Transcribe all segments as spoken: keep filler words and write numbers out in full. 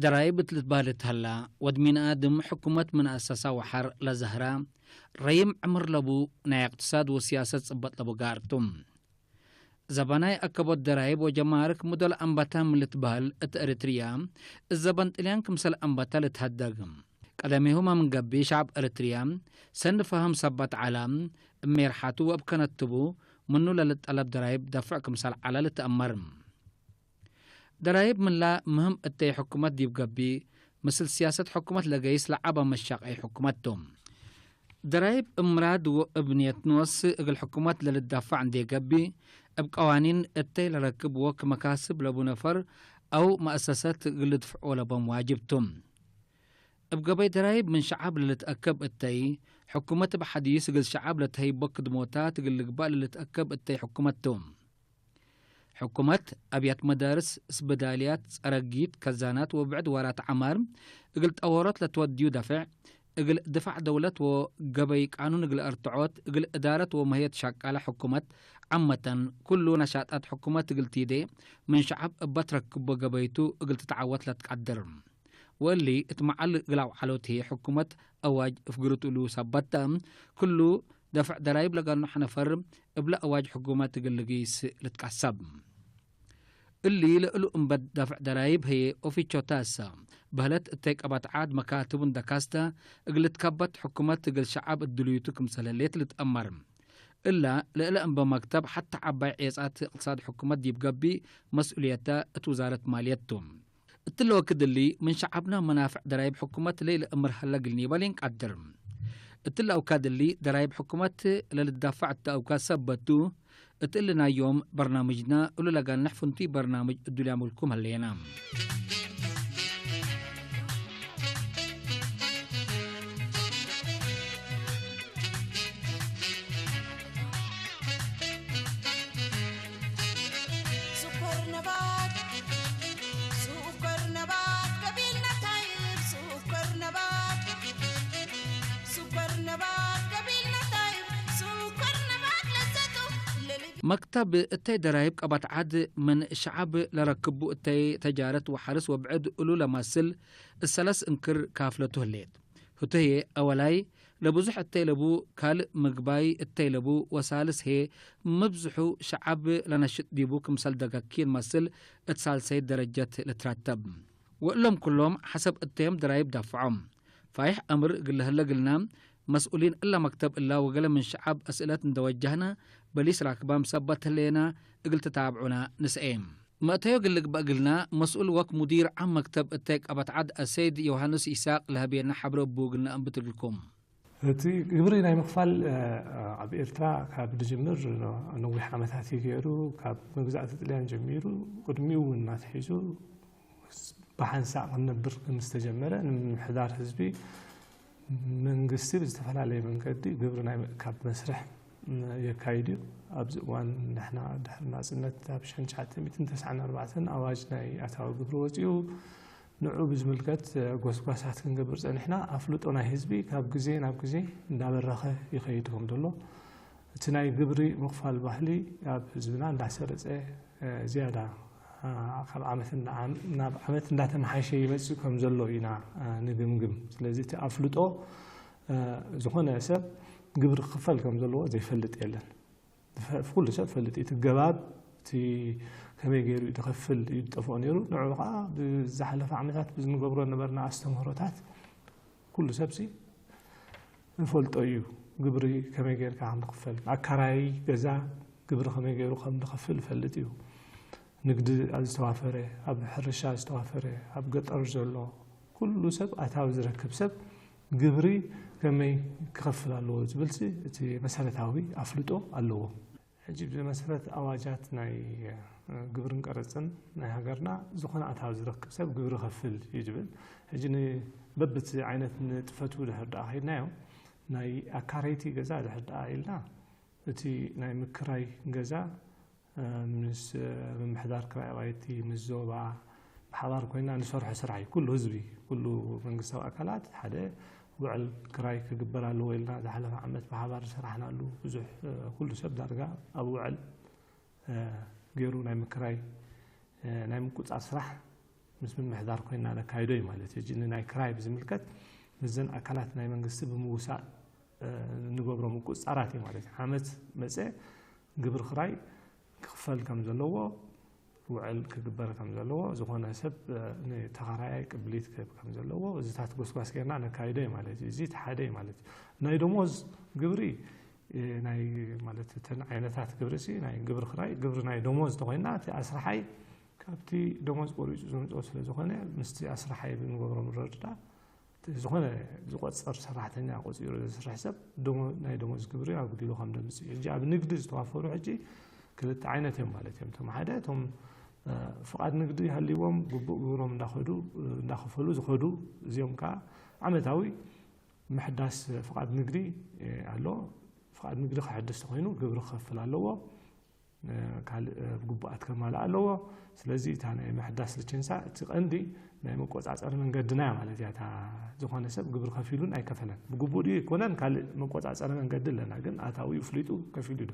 ደራይብ እት ልትበህል እት ሀላ፣ ወድ ሚን አድም ሕኩመት ምን አሰሳ ወሐር ለዘህራ፣ ረይም ዕምር ለቡ ናይ እቅትሳድ ወስያሰት ጽበጥ ለቡ ጋር ቱ። ዘበናይ አከቦት ደራይብ ወጀማርክ ምዶል አንበተ ምን ልትበህል እት ኤረትርያ፣ እት ዘበን ጥልያን ክምሰል አንበተ ልትሀደግ። ቀደሜሁመ ምን ገብእ፣ ሸዐብ ኤረትርያ ሰኒ ፈሀም ሰበት ዐለ፣ እብ ሜርሓቱ ወእብ ከነትቡ ምኑ ለልጠለብ ደራይብ ደፍዕ ክምሰል ዐለ ልትአመር። ደራይብ ምንላ ምህም እተይ ሕኩመት ዲብ ገብእ፣ ምስል ስያሰት ሕኩመት ለገይስ ለዐበ መሻቀይ ሕኩመት ቱ። ደራይብ እብ ምራድ ወእብ ንየት ኖስ እግል ሕኩመት ለልዳፈዕ እንዴ ገብእ፣ እብ ቀዋኒን እተይ ለረክብ ወክ መካስብ ለቡ ነፈር አው መአሰሰት እግል ልድፍዖ ለቦም ዋጅብ ቱ። እብ ገበይ ደራይብ ምን ሸዐብ ለልትአከብ እተይ፣ ሕኩመት እብ ሐዲስ እግል ሸዐብ ለተህይቦ ክድሞታት እግል ልግባእ ለልትአከብ እተይ ሕኩመት ቱ። ሕኩመት፣ አብያት መዳርስ፣ ስብዳልያት፣ ጸረጊት፣ ከዛናት ወብዕድ ወራት ዐማር እግል ጠወሮት ለትወድዩ ደፍዕ፣ እግል ድፋዕ ደውለት ወገበይ ቃኑን እግል አርትዖት፣ እግል እዳረት ወመህየት ሸቃለ ሕኩመት፣ ዓመተን ኩሉ ነሻጣት ሕኩመት እግል ቲዴ ምን ሸዐብ እበ ትረክቦ ገበይቱ እግል ትትዓወት ለትቀድር። ወእሊ እት መዓል እግል አውዓሎት ህዬ ሕኩመት አዋጅ ፍግርት እሉ ሰበት ተ፣ ክሉ ደፍዕ ደራይብ ለገኖሐ ነፈር እብለ አዋጅ ሕኩመት እግል ልጊስ ልትቀሰብ። እሊ ለእሉ እንበ ዳፍዕ ደራይብ ህዬ ኦፊቾ ታሰ በህለት እተይ ቀበት ዓድ መካትቡ እንደ ካስተ እግል ልትከበት ሕኩመት እግል ሸዐብ እድሉይቱ ክምሰል ህሌት ልትአመር። እላ ለእለ እንበ መክተብ ሐተ ዐባይ ዔጻት እቅትሳድ ሕኩመት ዲብ ገብእ መስኡልየተ እት ውዛረት ማልየት ቱ። እትለ ወክድ እሊ፣ ምን ሸዐብና መናፍዕ ደራይብ ሕኩመት ለኢለአምር ሀለ እግል ኒበል ኢንቀድር። እትለ አውካድ እሊ፣ ደራይብ ሕኩመት ለልዳፈዕ እተ አውካድ ሰበት ቱ፣ እት እሊ ናይ ዮም በርናምጅና እሉ ለጋንሕ ፍንቱይ በርናምጅ እዱልያም እልኩም ሀሌና። ሱከር ነባት፣ ሱከር ነባት፣ ከቢል ነታይብ ሱከር ነባት፣ ሱከር ነባት፣ ከቢል ነታይብ ሱከር ነባት፣ ለዘቱ ለልብ መክተብ እተይ ደራይብ ቀበት ዐድ ምን ሸዐብ ለረክቡ እተይ ተጃረት ወሐርስ ወብዕድ እሉ ለመስል እሰለስ እንክር ካፍለቱ ህሌት። ህቱ ህዬ፣ አወላይ፣ ለብዙሕ እተይ ለቡ ካልእ ምግባይ እተይ ለቡ፣ ወሳልስ ህዬ፣ ምብዝሑ ሸዐብ ለነሽጥ ዲቡ ክምሰል ደገኪን መስል እት ሳልሰይት ደረጀት ልትረተብ። ወእሎም ኩሎም ሐሰብ እተዮም ደራይብ ዳፍዖም። ፋይሕ አምር እግል ለህለ እግልና፣ መስኡሊን እለ መክተብ እላ ወገሌ ምን ሸዐብ አስእለት እንደ ወጀህነ፣ በሊስ ራክባም ሰበት ህሌና እግል ትታብዑና ንስኤ። መእተዮ እግል ልግበእ እግልና፣ መስኡል ወክ ሙዲር ዓም መክተብ እተይ ቀበት ዐድ አሰይድ ዮሃንስ ኢሳቅ ለሀቤነ ሐብረ እቡ እግልና እንብት እግልኩም። እቲ ግብሪ ናይ ምኽፋል፣ እ፣ ኣብ ኤርትራ ካብ ድጅምር ነዊሕ ዓመታት እዩ ገይሩ። ካብ መግዛእቲ ጥልያን ጀሚሩ፣ ቅድሚኡ እውን ኣትሒዙ ብሓንሳእ ክንነብር ምስ ተጀመረ፣ ንምምሕዳር ህዝቢ መንግስቲ ብዝተፈላለየ መንገዲ ግብሪ ናይ ምእካብ መስርሕ የካይድ እዩ። ኣብዚ እዋን ንሕና ድሕሪ ናጽነት ኣብ ሸሕን ትሽዓተ ሚእትን ተስዓን ኣርባዕተን ኣዋጅ ናይ ኣታዊ ግብሪ ወጺኡ፣ ንዑ ብዝምልከት ጎስጓሳት ክንገብር ጸኒሕና። ኣፍልጦ ናይ ህዝቢ ካብ ግዜ ናብ ግዜ እንዳበረኸ ይኸይድ ከም ዘሎ፣ እቲ ናይ ግብሪ ምኽፋል ባህሊ ኣብ ህዝብና እንዳሰረጸ፣ እ፣ ዝያዳ፣ እ፣ ካብ ዓመት እንዳ-፣ ዓም-፣ ናብ ዓመት እንዳተመሓየሸ ይመጽእ ከም ዘሎ ኢና፣ እ፣ ንግምግም። ስለዚ እቲ ኣፍልጦ፣ እ፣ ዝኾነ ሰብ ግብሪ ክኽፈል ከም ዘለዎ ዘይፈልጥ የለን። ዝፈ-፣ ኩሉ ሰብ ፈልጥ እዩ። እቲ ገባብ፣ እቲ ከመይ ገይሩ እዩ ዝኸፍል እዩ ዝጠፍኦ ነይሩ። ንዕኡ ኸዓ ብዝሓለፈ ዓመታት ብዝንገብሮ ነበርና ኣስተምህሮታት ኩሉ ሰብሲ ዝፈልጦ እዩ። ግብሪ ከመይ ገይርካ ከም ዝኽፈል፣ ኣካራዪ ገዛ ግብሪ ከመይ ገይሩ ከም ዝኸፍል ይፈልጥ እዩ። ንግዲ ኣብ ዝተዋፈረ፣ ኣብ ሕርሻ ዝተዋፈረ፣ ኣብ ገጠር ዘሎ ኩሉ ሰብ ኣታዊ ዝረክብ ሰብ ግብሪ ከመይ ክኸፍል ኣለዎ ዝብልሲ እቲ መሰረታዊ ኣፍልጦ ኣለዎ። ሕጂ ብመሰረት ኣዋጃት ናይ፣ እ፣ ግብርን ቀረጽን ናይ ሃገርና፣ ዝኾነ ኣታዊ ዝረክብ ሰብ ግብሪ ከፍል እዩ ዝብል። ሕጂ ን-፣ በብቲ ዓይነት ንጥፈቱ ድሕር ደኣ ኸይድናዮ፣ ናይ ኣካረይቲ ገዛ ድሕር ደኣ ኢልና፣ እቲ ናይ ምክራይ ገዛ፣ እ፣ ምስ፣ እ፣ ምምሕዳር ክራይ ኣባይቲ፣ ምስ ዞባ፣ ብሓባር ኮይና ንሰርሖ ስራሕ እዩ። ኩሉ ህዝቢ፣ ኩሉ መንግስታዊ ኣካላት ሓደ ውዕል ክራይ ክግበር ኣለዎ ኢልና ዝሓለፈ ዓመት ብሓባር ዝሰራሕናሉ ብዙሕ፣ እ፣ ኩሉ ሰብ ዳርጋ ኣብ ውዕል፣ እ፣ ገይሩ ናይ ምክራይ፣ እ፣ ናይ ምቁጻር ስራሕ ምስ ምምሕዳር ኮይና ነካይዶ እዩ ማለት እዩ። እጅ ናይ ክራይ ብዝምልከት ምስዘን ኣካላት ናይ መንግስቲ ብምውሳእ፣ እ፣ እንገብሮ ምቁጽጻራት እዩ ማለት እዩ። ዓመት መጸ ግብር ክራይ ክኽፈል ከም ዘለዎ፣ ውዕል ክግበር ከም ዘለዎ፣ ዝኾነ ሰብ፣ እ፣ ንተኸራያይ ቅብሊት ክህብ ከም ዘለዎ፣ እዚታት ጎስጓስ ጌርና ነካይዶ እዩ ማለት እዩ። እዚ እቲ ሓደ እዩ ማለት እዩ። ናይ ደሞዝ ግብሪ፣ እ፣ ናይ ማለት እተን ዓይነታት ግብሪ ሲ፣ ናይ ግብር ክራይ፣ ግብሪ ናይ ደሞዝ ተኾይና፣ እቲ ኣስራሓይ ካብቲ ደሞዝ ቆሪጹ ዘምጽኦ ስለ ዝኾነ፣ ምስቲ ኣስራሓይ ብንገብሮ ምርድዳእ፣ ዝኾነ ዝቆጽር ሰራሕተኛ ቆጺሩ ዘስርሕ ሰብ ደሞ-፣ ናይ ደሞዝ ግብሪ ኣጉዲሉ ከም ደምጽእ እዩ። ሕጂ ኣብ ንግዲ ዝተዋፈሩ ሕጂ ክልተ ዓይነት እዮም ማለት እዮም። እቶም ሓደ እቶም፣ እ፣ ፍቃድ ንግዲ ሃልይዎም ግቡእ ግብሮም እንዳኸዱ፣ እንዳኸፈሉ ዝኸዱ፣ እዚኦም ከኣ ዓመታዊ ምሕዳስ ፍቃድ ንግዲ፣ እ፣ ኣሎ። ፍቃድ ንግዲ ክሕድስ ተኾይኑ ግብሪ ክኸፍል ኣለዎ። ካልእ ግቡኣት ከማልእ ኣለዎ። ስለዚ እታ ናይ ምሕዳስ ልቼንሳ እቲ ቀንዲ ናይ መቆጻጸሪ መንገድና እያ ማለት እያ። እታ ዝኾነ ሰብ ግብሪ ከፊሉን ኣይከፈለን ብግቡእ ድዩ ኣይኮነን ካልእ መቆጻጸሪ መንገዲ ኣለና፣ ግን ኣታዊኡ ፍሊጡ ከፊሉ ዶ።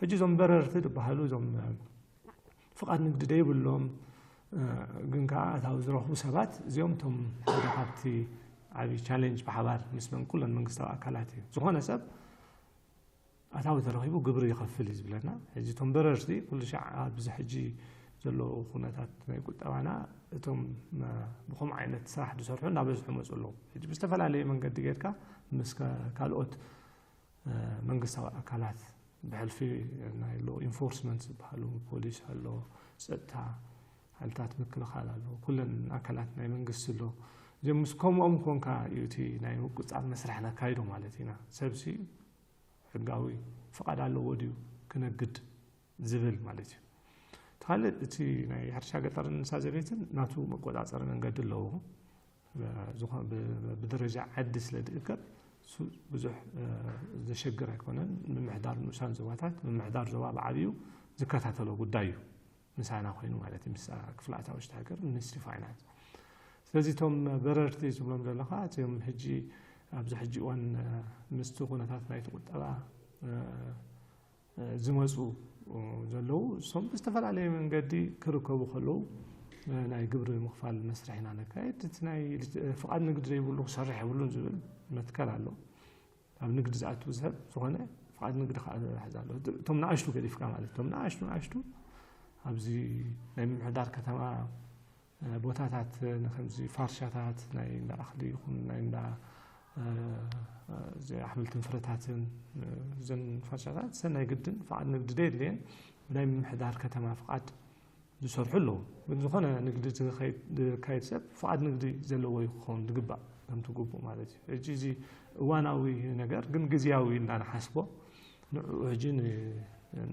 ሕጂ እዞም በረርቲ ዝበሃሉ እዞም ፍቃድ ንግዲ ደይብሎም ግን ከኣ ኣታዊ ዝረኽቡ ሰባት እዚኦም እቶም ሓደ ካብቲ ዓቢ ቻሌንጅ ብሓባር ምስ መን ኩለን መንግስታዊ ኣካላት እዩ። ዝኾነ ሰብ ኣታዊ ተረኺቡ ግብሪ ይኸፍል እዩ ዝብለና። ሕጂ እቶም በረርቲ ኩሉ ሻዕ ኣብዚ ሕጂ ዘሎ ኩነታት ናይ ቁጠባና እቶም፣ እ፣ ብኸምኡ ዓይነት ስራሕ ዝሰርሑ እናበዝሑ መጹ ኣለዉ። ሕጂ ብዝተፈላለየ መንገዲ ጌርካ ምስ ከ-፣ ካልኦት፣ እ፣ መንግስታዊ ኣካላት ብሕልፊ ናይ ሎ ኢንፎርስመንት ዝበሃሉ ፖሊስ ኣሎ፣ ጸጥታ፣ ሓይልታት ምክልኻል ኣሎ፣ ኩለን ኣካላት ናይ መንግስቲ ኣሎ። እዚኦም ምስ ከምኦም ኮንካ እዩ እቲ ናይ ምቁጽጻር መስርሕ ነካይዶ ማለት ኢና። ሰብሲ ሕጋዊ ፍቃድ ኣለዎ ድዩ ክነግድ ዝብል ማለት እዩ። እቲ ካልእ እቲ ናይ ሕርሻ ገጠርን እንስሳ ዘቤትን ናቱ መቆጻጸሪ መንገዲ ኣለዎ። ዝኾ-፣ ብ-፣ ብደረጃ ዓዲ ስለ ዝእከብ እሱ ብዙሕ፣ እ፣ ዘሸግር ኣይኮነን። ምምሕዳር ንኡሳን ዞባታት፣ ምምሕዳር ዞባ ብዓብዩ ዝከታተሎ ጉዳይ እዩ። ምሳና ኮይኑ ማለት እዩ፣ ምስ ክፍለ ኣታዊ ውሽጢ ሃገር፣ ሚኒስትሪ ፋይናንስ። ስለዚ እቶም በረርቲ ዝብሎም ዘለኻ፣ እቶም ሕጂ ኣብዚ ሕጂ እዋን፣ እ፣ ምስቲ ኩነታት ናይቲ ቁጠባ፣ እ፣ እ፣ ዝመጹ ዘለዉ፣ እሶም ብዝተፈላለየ መንገዲ ክርከቡ ከለዉ፣ እ፣ ናይ ግብሪ ምኽፋል መስርሕ ኢና ነካይድ። እቲ ናይ ልጅ-፣ ፍቓድ ንግዲ ዘይብሉ ክሰርሕ የብሉን ዝብል መትከል ኣሎ። ኣብ ንግዲ ዝኣቱ ሰብ ዝኾነ ፍቓድ ንግዲ ከኣ ክሕዝ ኣሎ። እቶም ንኣሽቱ ገዲፍካ ማለት፣ እቶም ንኣሽቱ፣ ንኣሽቱ ኣብዚ ናይ ምምሕዳር ከተማ ቦታታት ንከምዚ ፋርሻታት ናይ እንዳ እኽሊ ይኹን ናይ እንዳ፣ እ፣ እዚ ኣሕምልትን ፍረታትን፣ እዘን ፋርሻታት ሰናይ ግድን ፍቓድ ንግዲ ደየድልየን ብናይ ምምሕዳር ከተማ ፍቓድ ዝሰርሑ ኣለዉ። ግን ዝኾነ ንግዲ ዝኸይድ፣ ዝካይድ ሰብ ፍቓድ ንግዲ ዘለዎ ክኸውን ዝግባእ ከምቲ ግቡእ ማለት እዩ። ሕጂ እዚ እዋናዊ ነገር ግን ግዝያዊ እንዳንሓስቦ ንዕኡ ሕጂ ን-፣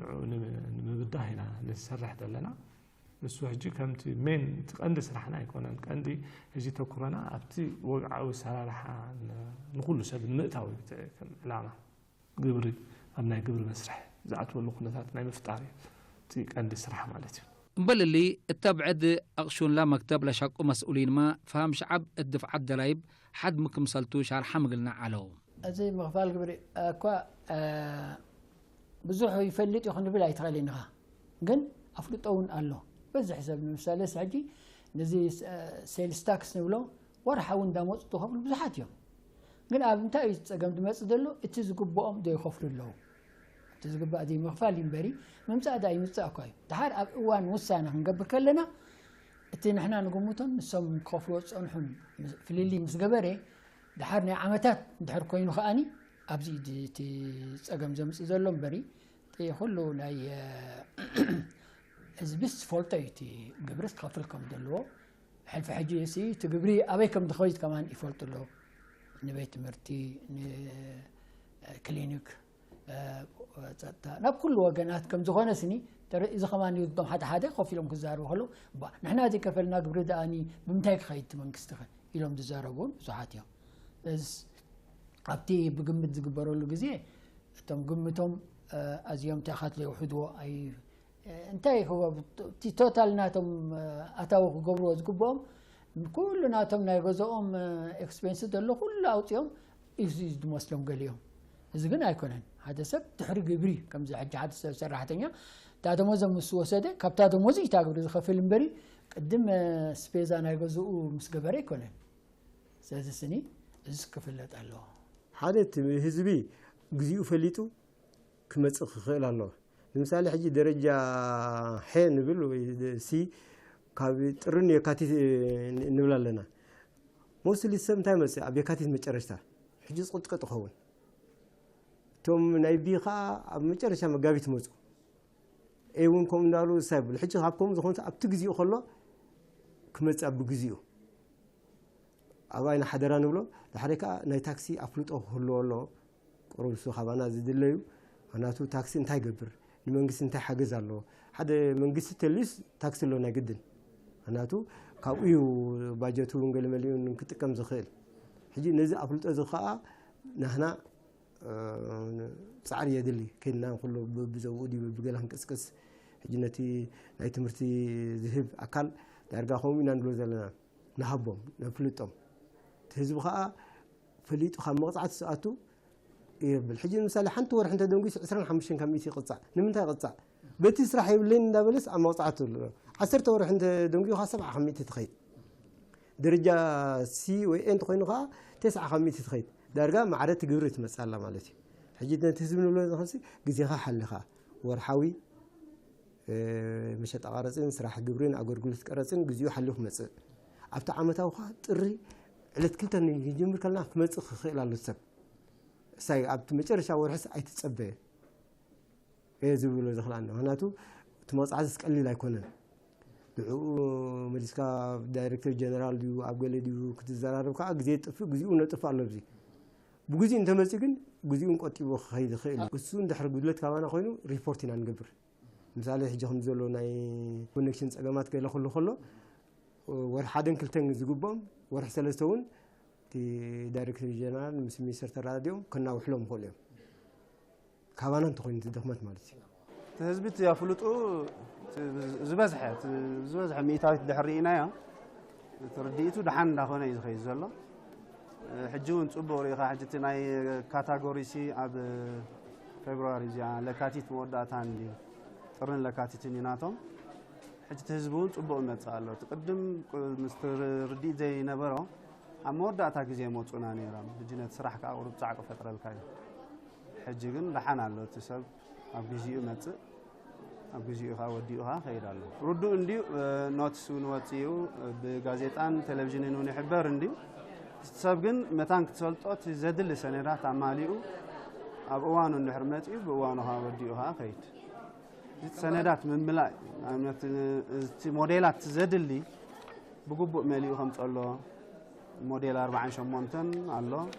ንዕኡ ንም-፣ ንምብዳህ ኢና ንሰርሕ ዘለና። እሱ ሕጂ ከምቲ ሜን እቲ ቀንዲ ስራሕና ኣይኮነን። ቀንዲ ሕጂ ተኩረና ኣብቲ ወግዓዊ ኣሰራርሓ ን-፣ ንኹሉ ሰብ ንምእታው እዩ እቲ ከም ዕላማ። ግብሪ ኣብ ናይ ግብሪ መስርሕ ዝኣትወሉ ኩነታት ናይ ምፍጣር እዩ እቲ ቀንዲ ስራሕ ማለት እዩ። እምበል እሊ፣ እተ ብዕድ አቅሹንላ መክተብ ለሸቁ መስኡሊንመ፣ ፈሀም ሸዐብ እት ድፍዓት ደላይብ ሐድ ሚ ክምሰልቱ ሻርሐም እግልነ ዐለው። እዚ ምኽፋል ግብሪ እኳ፣ አ፣ ብዙሕ ይፈልጥ እዩ ክንብል ኣይትኽእልን ኢኻ። ግን ኣፍልጦ እውን ኣሎ። በዝሕ ሰብ ንምሳሌ ስ-፣ ሕጂ ነዚ ስ-፣ ሴልስ ታክስ ንብሎ ወርሓዊ እንዳመጹ ዝኸፍሉ ብዙሓት እዮም። ግን ኣብ እንታይ እዩ ጸገም ዝመጽእ ዘሎ? እቲ ዝግብኦም ዘይከፍሉ ኣለዉ። እቲ ዝግባእ ዘይምኽፋል እዩ እምበሪ፣ ምምጻእ ደኣ ይምጻእ እኳ እዩ። ደሓር ኣብ እዋን ውሳነ ክንገብር ከለና፣ እቲ ንሕና ንግምቶን ንሶም ክኸፍልዎ ዝጸንሑን ምስ-፣ ፍልልይ ምስ ገበረ፣ ደሓር ናይ ዓመታት እንድሕር ኮይኑ ከኣኒ፣ ኣብዚ እዩ እቲ ጸገም ዘምጽእ ዘሎ እምበሪ፣ እቲ ኩሉ ናይ፣ እ፣ ህዝብስ ዝፈልጦ እዩ፣ እቲ ግብርስ ክኸፍል ከም ዘለዎ። ሕልፊ ሕጂ እሲ እቲ ግብሪ ኣበይ ከም ዝኸይድ ከማን ይፈልጡ ኣለዉ። ንቤት ትምህርቲ፣ ንክሊኒክ፣ እ፣ ጸጥታ፣ ናብ ኩሉ ወገናት ከም ዝኾነ ስኒ፣ ተረ-፣ እዚ ከማን እዩ፣ እቶም ሓደ ሓደ ኮፍ ኢሎም ክዛረቡ ከለዉ፣ "እባ፣ ንሕና ዘይከፈልና ግብሪ ደኣኒ ብምንታይ ክኸይድ እቲ መንግስቲ ከ?" ኢሎም ዝዛረቡ እውን ብዙሓት እዮም። እዝ-፣ ኣብቲ ብግምት ዝግበረሉ ግዜ፣ እቶም ግምቶም፣ እ፣ ኣዝዮም ታኻት ለይውሕድዎ ኣይ-፣ እ፣ እንታይ ክገብሩ፣ እቲ ቶታል ናቶም፣ እ፣ ኣታዊ ክገብርዎ ዝግብኦም፣ ኩሉ ናቶም ናይ ገዝኦም፣ እ፣ ኤክስፔንስ ዘሎ ኩሉ ኣውጺኦም እዩ ዝመስሎም ገሊኦም። እዚ ግን ኣይኮነን። ሓደ ሰብ ድሕሪ ግብሪ፣ ከምዚ ሕጂ ሓደ ሰብ ሰራሕተኛ፣ እታ ደሞዞም ምስ ወሰደ፣ ካብታ ደሞዙ እዩ እታ ግብሪ ዝኸፍል እምበሪ፣ እድም ስፔዛ ናይ ገዝኡ ምስ ገበረ ኣይኮነን። ስለዚ ስኒ እዝስ ክፍለጥ ኣለዎ። ሓደ እቲ ህዝቢ ግዚኡ ፈሊጡ ክመጽእ ክኽእል ኣለዎ። ንምሳሌ፣ ሕጂ ደረጃ ሐ ንብል ወይ ሲ፣ ካብ ጥርን የካቲት ንብል ኣለና። ሞስትሊ ሰብ እንታይ መጽእ? ኣብ የካቲት መጨረሽታ። ሕጂ ዝቕጥቀጥ ይኸውን። እቶም ናይ ቢ ኸኣ ኣብ መጨረሻ መጋቢት መጹ። ኤ እውን ከምኡ እንዳሉ እሳ ይብሉ። ሕጂ ካብ ከምኡ ዝኾነ ኣብቲ ግዜኡ ከሎ ክመጽእ ኣብ ግዜኡ። ኣብ ኣይነ ሓደራ ንብሎ። ዳሕራይ ከኣ ናይ ታክሲ ኣፍልጦ ክህልዎ ኣለዎ። ቁሩብ እሱ ካባና ዝድለዩ፣ ምኽንያቱ ታክሲ እንታይ ይገብር፣ ንመንግስቲ እንታይ ሓገዝ ኣለዎ? ሓደ መንግስቲ ተልዩስ ታክሲ ኣሎ ናይ ግድን። ምኽንያቱ ካብኡ እዩ ባጀቱ እውን ገለ መሊኡ ክጥቀም ዝኽእል። ሕጂ ነዚ ኣፍልጦ እዚ ከኣ ናህና፣ እ፣ ጻዕሪ የድሊ። ከይድና ኩሉ ብ-፣ ብዘብኡ ድዩ ብገለ ክንቅስቅስ፣ ሕጂ ነቲ ናይ ትምህርቲ ዝህብ ኣካል ዳርጋ ከምኡ ኢና ንብሎ ዘለና። ንሃቦም፣ ነፍልጦም። እቲ ህዝቢ ከኣ ፈሊጡ ካብ መቕጻዕቲ ዝኣቱ የብል። ሕጂ ንምሳሌ፣ ሓንቲ ወርሒ እንተ ደንጉዩስ ዕስራን ሓሙሽተን ካብ ሚእቲ ይቕጻዕ። ንምንታይ ይቕጻዕ? በቲ ስራሕ የብለይን እንዳበለስ ኣብ መቕጻዕቲ ኣሎ። ዓሰርተ ወርሒ እንተ ደንጉዩ ከኣ ሰብዓ ካብ ሚእቲ ትኸይድ። ደረጃ ሲ ወይ ኤ እንተኾይኑ ከኣ ተስዓ ካብ ሚእቲ ትኸይድ። ዳርጋ ማዕረ እቲ ግብሪ ትመጽእ ኣላ ማለት እዩ። ሕጂ ነቲ ህዝቢ ንብሎ ንኸሲ ግዜኻ ሓሊኻ ወርሓዊ እ፣ መሸጣ ቀረጽን ስራሕ ግብርን ኣገልግሎት ቀረጽን ግዚኡ ሓልዩ ክመጽእ። ኣብቲ ዓመታዊ ከኣ ጥሪ ዕለት ክልተ ንክንጅምር ከለና ክመጽእ ክኽእል ኣሎ ሰብ። እሳይ ኣብቲ መጨረሻ ወርሕስ ኣይትጸበ እየ ዝብሎ ዝኽልኣኒ። ምኽንያቱ እቲ መቕጻዕትስ ቀሊል ኣይኮነን። ንዕኡ መሊስካ ዳይሬክተር ጀነራል ድዩ ኣብ ገለ ድዩ ክትዘራረብ ከኣ ግዜ ይጥፍእ፣ ግዚኡ ነጥፍእ ኣሎ። ኣብዚ ብግዚኡ እንተመጽኡ ግን ግዚኡን ቆጢቡ ክኸይድ ይኽእል እዩ። እሱ እንድሕር ጉድለት ካባና ኮይኑ ሪፖርት ኢና ንገብር። ምሳሌ፣ ሕጂ ከም ዘሎ ናይ ኮኔክሽን ጸገማት ገለ ክህሉ ከሎ፣ ወርሒ ሓደን ክልተን ዝግብኦም፣ ወርሒ ሰለስተ እውን እቲ ዳይሬክተር ጀነራል ምስ ሚኒስተር ተራድኦም ከናውሕሎም ይኽእሉ እዮም። ካባና እንተኾይኑ እቲ ድኽመት ማለት እዩ። እቲ ህዝቢ እቲ ኣፍልጡ እቲ ዝበዝሐ፣ እቲ ዝበዝሐ ሚእታዊት ድሕር ርኢናዮ፣ እቲ ርድኢቱ ደሓን እንዳኾነ እዩ ዝኸይድ ዘሎ። ሕጂ እውን ጽቡቕ ርኢኻ፣ ሕጂ እቲ ናይ ካታጎሪ ሲ ኣብ ፌብሩዋሪ እዚኣ ለካቲት መወዳእታን እንድዩ፣ ጥርን ለካቲትን እዩ ናቶም። ሕጂ እቲ ህዝቢ እውን ጽቡቕ ይመጽእ ኣሎ። እቲ ቅድም ቅ-፣ ምስቲ ር-፣ ርድኢት ዘይነበሮ ኣብ መወዳእታ ግዜ መጹና ነይሮም። ሕጂ ነቲ ስራሕ ከኣ ቁሩብ ጻዕቂ ፈጥረልካ እዩ። ሕጂ ግን ደሓን ኣሎ። እቲ ሰብ ኣብ ግዜኡ ይመጽእ፣ ኣብ ግዜኡ ከኣ ወዲኡ ከኣ ይኸይድ ኣሎ። ርዱእ እንድዩ፣ እ፣ ኖቲስ እውን ወጽኡ፣ እ፣ ብጋዜጣን ቴሌቪዥንን እውን ይሕበር እንድዩ። እቲ ሰብ ግን መታን ክትሰልጦ እቲ ዘድሊ ሰነዳት ኣማሊኡ ኣብ እዋኑ እንድሕር መጺኡ ብእዋኑ ከኣ ወዲኡ ከኣ ይኸይድ። እቲ ሰነዳት ምምላእ፣ ንኣብነት፣ እቲ ሞዴላት ዘድሊ ብግቡእ መሊኡ ከምጽኦ ኣሎ። ሞዴል ኣርብዓን ሸሞንተን ኣሎ።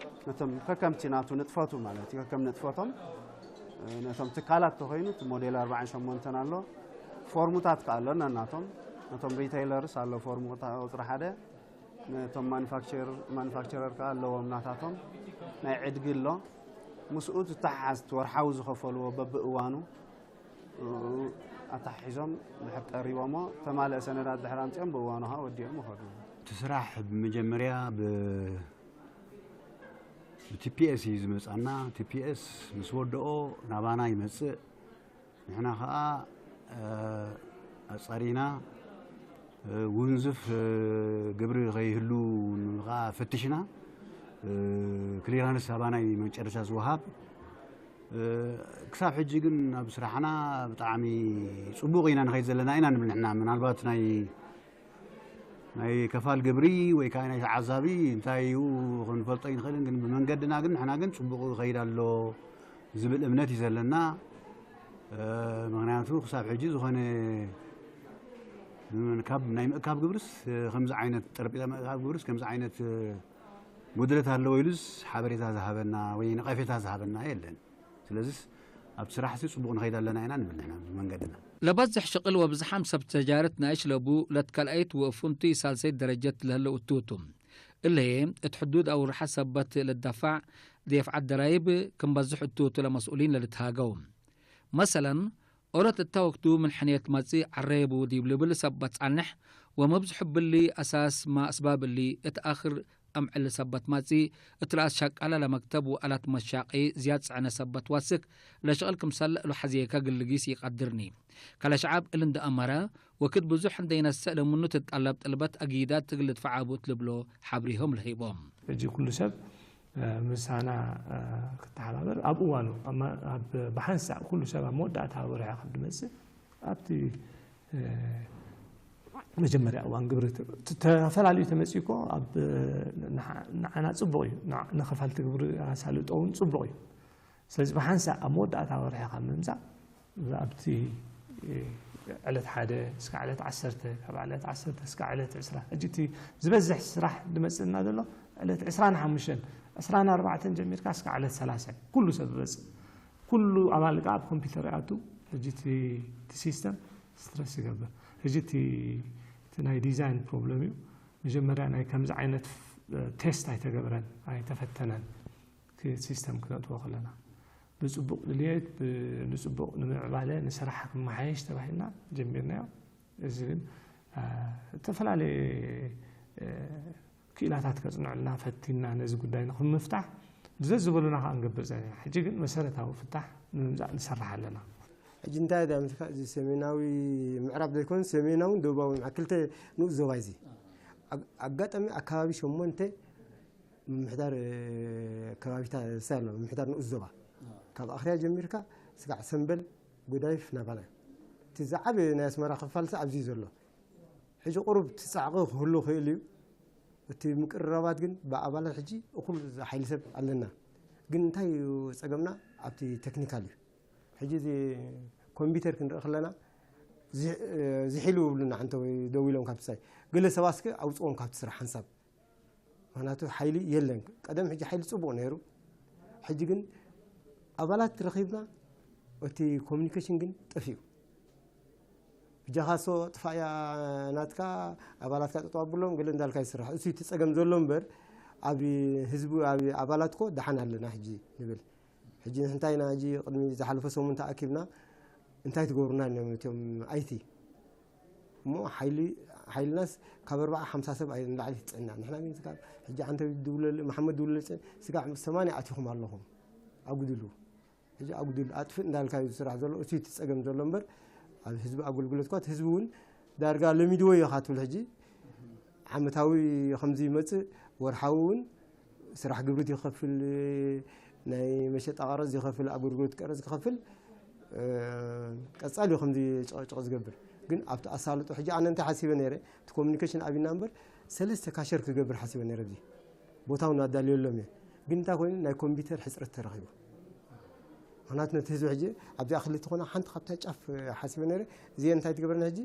ነቶም ከከምቲ ናቱ ንጥፈቱ ማለት እዩ፣ ከከም ንጥፈቶም፣ ነቶም ትካላት ተኾይኑ እቲ ሞዴል ኣርብዓን ሸሞንተን ኣሎ። ፎርሙታት ከኣ ኣሎ ነናቶም። ነቶም ሪቴይለርስ ኣሎ ፎርሙ ቁጽሪ ሓደ። ነቶም ማኑፋክቸር-፣ ማኑፋክቸረር ከኣ ኣለዎም ናታቶም። ናይ ዕድጊ ኣሎ። ምስኡ ትተሓሓዝ እቲ ወርሓዊ ዝኸፈልዎ በብእዋኑ። ኣተሓሒዞም ድሕር ቀሪቦሞ፣ ተማልአ ሰነዳት ድሕር ኣምጺኦም ብእዋኑ ከኣ ወዲኦም ይኸዱ። እቲ ስራሕ ብመጀመርያ ብ-፣ ብቲ ፒ ኤስ እዩ ዝመጽኣና። ቲ ፒ ኤስ ምስ ወደኦ ናባና ይመጽእ። ንሕና ከኣ፣ እ፣ ኣጻሪና፣ እ፣ ውንዝፍ፣ እ፣ ግብሪ ከይህሉ ከኣ ፈቲሽና፣ እ፣ ክሊራንስ ኣባና እዩ መጨረሻ ዝወሃብ። እ፣ ክሳብ ሕጂ ግን ኣብ ስራሕና ብጣዕሚ ጽቡቕ ኢና ንኸይድ ዘለና ኢና ንብል ንሕና። ምናልባት ናይ፣ ናይ ከፋል ግብሪ ወይ ከኣ ናይ ተዓዛቢ እንታይ እዩ ክንፈልጦ ኣይንኽእልን፣ ግን ብመንገድና ግን ንሕና ግን ጽቡቕ ይኸይድ ኣሎ ዝብል እምነት እዩ ዘለና። እ፣ ምኽንያቱ ክሳብ ሕጂ ዝኾነ ካብ ናይ ምእካብ ግብርስ፣ እ፣ ከምዚ ዓይነት ጠረጴዛ ምእካብ ግብርስ ከምዚ ዓይነት፣ እ፣ ጉድለት ኣለዎ ኢሉስ ሓበሬታ ዝሃበና ወይ ነቐፌታ ዝሃበና የለን። ስለዚስ ኣብ ስራሕሲ ጽቡቕ ንኸይድ ኣለና ኢና ንብል ንሕና ብመንገድና። ለበዝሕ ሽቅል ወብዝሓም ሰብ ተጃረት ናይሽ ለቡ ለትከልአይት ወእፉንቱይ ሳልሰይት ደረጀት ለህለው እቱ ቱ። እለ ህዬ እት ሕዱድ አውርሐ ሰበት ለዳፋዕ ዴፍዓት ደራይብ ክም በዝሕ እቱ ቱ ለመስኡሊን ለልትሃገው። መሰለን፣ ኦሮት እተ ወክዱ ምን ሕኔት መጽእ ዐሬቡ ዲብ ልብል ሰበት ጸንሕ ወመብዝሑ እብሊ አሳስ ማ አስባብ እሊ እት አክር እምዕል ሰበት ማጽእ፣ እት ረአስ ሸቃለ ለመክተብ ወአላት መሻቂ ዝያድ ጽዕነ ሰበት ዋስክ፣ ለሸቅል ክምሰል እሉ ሐዜከ እግል ልጊስ ኢቀድርኒ። ከለሸዐብ እሊ እንደ አመረ፣ ወክድ ብዙሕ እንደ ኢነሰእ ለምኑ ትትጠለብ ጥልበት አጊዳት እግል ልድፈዓ ቡ እት ልብሎ ሐብሬሆም ለህይቦም። እጂ ኩሉ ሰብ፣ እ፣ ምሳና፣ እ፣ ክተሓባበር ኣብ እዋኑ፣ ኣብ፣ ኣብ ብሓንሳእ ኩሉ ሰብ ኣብ መወዳእታ ወርሒ ካብ ድመጽእ ኣብቲ፣ እ፣ መጀመርያ እዋን ግብሪ ተ-፣ ተ-፣ ተፈላልዩ ተመጽኡ እኮ ኣብ ንዓ-፣ ንዓና ጽቡቕ እዩ። ንዓ-፣ ንኸፋልቲ ግብሪ ኣሳልጦ እውን ጽቡቕ እዩ። ስለዚ ብሓንሳእ ኣብ መወዳእታ ወርሒ ካብ ምምጻእ ኣብቲ ዕለት ሓደ እስከ ዕለት ዓሰርተ፣ ካብ ዕለት ዓሰርተ እስከ ዕለት ዕስራ። ሕጂ እቲ ዝበዝሕ ስራሕ ዝመጽእና ዘሎ ዕለት ዕስራን ሓሙሽተን፣ ዕስራን ኣርባዕተን ጀሚርካ እስከ ዕለት ሰላሳ ኩሉ ሰብ ዝመጽእ። ኩሉ ኣባል ከኣ ኣብ ኮምፒውተር ይኣቱ። ሕጂ እቲ፣ እቲ ሲስተም ስትረስ ይገብር። ሕጂ እቲ፣ እቲ ናይ ዲዛይን ፕሮብለም እዩ። መጀመርያ ናይ ከምዚ ዓይነት ቴስት ኣይተገብረን፣ ኣይተፈተነን። እቲ ሲስተም ክነእትዎ ከለና ብጽቡቕ ድልየት፣ ብ-፣ ንጽቡቕ ንምዕባለ ንስራሕ ክመሓየሽ ተባሂልና ጀሚርናዮ። እዚ ግን፣ አ፣ እተፈላለየ፣ እ፣ ክኢላታት ከጽንዑልና ፈቲና ነዚ ጉዳይ ንክምፍታሕ ድዘ ዝበሉና ከኣ ንገብር ጸኒሕና። ሕጂ ግን መሰረታዊ ፍታሕ ንምምጻእ ንሰርሕ ኣለና። ሕጂ እንታይ ዳምስካ እዚ ሰሜናዊ ምዕራብ ዘይኮን ሰሜናውን ደቡባውን ኣብ ክልተ ንኡስ ዞባ እዚ። ኣግ-፣ ኣጋጣሚ ኣካባቢ ሸሞንተ ምምሕዳር፣ እ፣ ከባቢታት ኣሎ፣ ምምሕዳር ንኡስ ዞባ። ካብ ኣኽርያ ጀሚርካ ስጋዕ ሰምበል፣ ጎዳይፍ፣ ናባና። እቲ ዝዓበየ ናይ ኣስመራ ክፋል ሰብ ኣብዚ እዩ ዘሎ። ሕጂ ቁሩብ እቲ ጻዕቒ ክህሉ ይኽእል እዩ። እቲ ምቅርራባት ግን ብኣባላት ሕጂ እኹል ሓይሊ ሰብ ኣለና። ግን እንታይ እዩ ጸገምና? ኣብቲ ቴክኒካል እዩ። ሕጂ እዚ ኮምፒውተር ክንርኢ ከለና ዚ-፣ እ፣ ዝሒሉ ይብሉና፣ ሓንተ ወይ ደው ኢሎም ካብቲ ሳይ። ገለ ሰባትከ ኣውጽኦም ካብቲ ስራሕ ሓንሳብ። ምኽንያቱ ሓይሊ የለን። ቀደም ሕጂ ሓይሊ ጽቡቕ ነይሩ። ሕጂ ግን ኣባላት ረኺብና፣ እቲ ኮሙኒኬሽን ግን ጠፊኡ። ብጃኻ ሶ ጥፋእያ ናትካ ኣባላትካ ጠጠው ኣብሎም፣ ገለ እንዳልካ ይስራሕ። እሱ እቲ ጸገም ዘሎ እምበር፣ ኣብ ህዝቡ፣ ኣብ ኣባላት እኮ ደሓን ኣለና ሕጂ ንብል። ሕጂ ንሕና እንታይ ኢና፣ ሕጂ ቅድሚ ዝሓለፈ ሰሙን ተኣኪብና እንታይ ትገብሩና እዮም እቶም ኣይቲ? እሞ ሓይሊ፣ ሓይልናስ ካብ ኣርብዓ ሓምሳ ሰብ ኣይ-፣ ንላዕሊ ትጽዕና። ንሕና ግን ካብ ሕጂ ዓንተ ድውለል፣ መሓመድ ድውለል ጽ-፣ ስጋዕ ሰማንያ ኣቲኹም ኣለኹም። ኣጉድሉ። ሕጂ ኣጉድሉ፣ ኣጥፍእ እንዳልካ እዩ ዝስራሕ ዘሎ። እሱ እቲ ጸገም ዘሎ እምበር፣ ኣብ ህዝቢ ኣገልግሎት እኳ፣ እቲ ህዝቢ እውን ዳርጋ ለሚድዎ እዩ ኻትብል ሕጂ ዓመታዊ ከምዚ ይመጽእ፣ ወርሓዊ እውን ስራሕ ግብሪ ይኸፍል፣ ናይ መሸጣ ቀረጽ ይኸፍል፣ ኣገልግሎት ቀረጽ ይኸፍል፣ እ፣ ቀጻሊ እዩ ከምዚ ጭቕጭቕ ዝገብር። ግን ኣብቲ ኣሳልጦ ሕጂ ኣነ እንታይ ሓሲበ ነይረ፣ እቲ ኮሙኒኬሽን ኣብና እምበር ሰለስተ ካሸር ክገብር ሓሲበ ነይረ። ኣብዚ ቦታውን ኣዳልየሎም እየ። ግን እንታይ ኮይኑ ናይ ኮምፒውተር ሕጽረት ተረኺቡ። ምኽንያቱ ነቲ ህዝቢ ሕጂ ኣብዚኣ ክልተ ኮና ሓንቲ ካብታ ጫፍ ሓሲበ ነይረ። እዚኤን እንታይ ትገብረና ሕጂ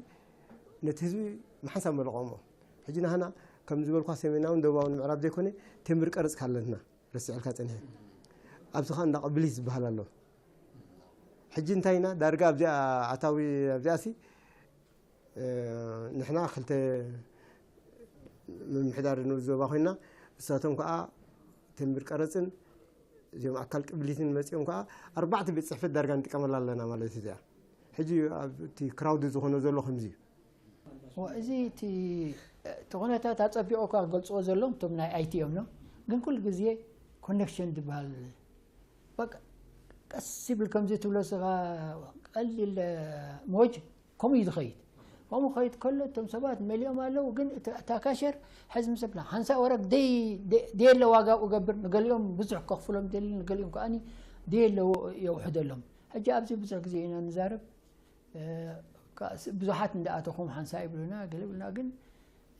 ነቲ ህዝቢ ምሓንሳብ መልቀሞ። ሕጂ ናህና ከም ዝበልኳ ሰሜናውን ደቡባውን ምዕራብ ዘይኮነ ቴምብር ቀረጽካ ኣለትና፣ ረሲዐልካ ጸኒሐ። ኣብዚ ኸኣ እንዳ ቅብሊት ዝበሃል ኣሎ። ሕጂ እንታይ ኢና ዳርጋ ኣብዚኣ ኣታዊ ኣብዚኣሲ፣ እ፣ ንሕና ክልተ ምምሕዳር ንኡስ ዞባ ኮይና፣ እሳቶም ከኣ ቴምብር ቀረጽን እዚኦም ኣካል ቅብሊትን መጺኦም ከኣ ኣርባዕተ ቤት ጽሕፈት ዳርጋ ንጥቀመላ ኣለና ማለት እዩ። እዚኣ ሕጂ ኣብ እቲ ክራውድ ዝኾነ ዘሎ ከምዚ እዩ። ወ-፣ እዚ እቲ፣ እቲ ኩነታት ኣጸቢቑ እኳ ክገልጽዎ ዘሎም እቶም ናይ ኣይቲ እዮም ነው። ግን ኩሉ ግዜ ኮኔክሽን ዝበሃል በቃ ቀስ ይብል ከምዚ ትብሎ ስኻ ቀሊል ሞጅ ከምኡ እዩ ዝኸይድ። ከምኡ ክኸይድ ከሎ እቶም ሰባት መሊኦም ኣለዉ፣ ግን እቲ፣ እታ ካሸር ሕዚ ምስብላ ሓንሳእ ወረግ ደይ-፣ ደይ-፣ ደየለ ዋጋኡ ገብር፣ ንገሊኦም ብዙሕ ከኽፍሎም ደሊ፣ ንገሊኦም ከኣኒ ደየለ የውሕደሎም። ሕጂ ኣብዚ ብዙሕ ግዜ ኢና ንዛረብ፣ እ፣ ከ-፣ ብዙሓት እንዳ ኣተኹም ሓንሳእ ይብሉና፣ ገለ ይብሉና፣ ግን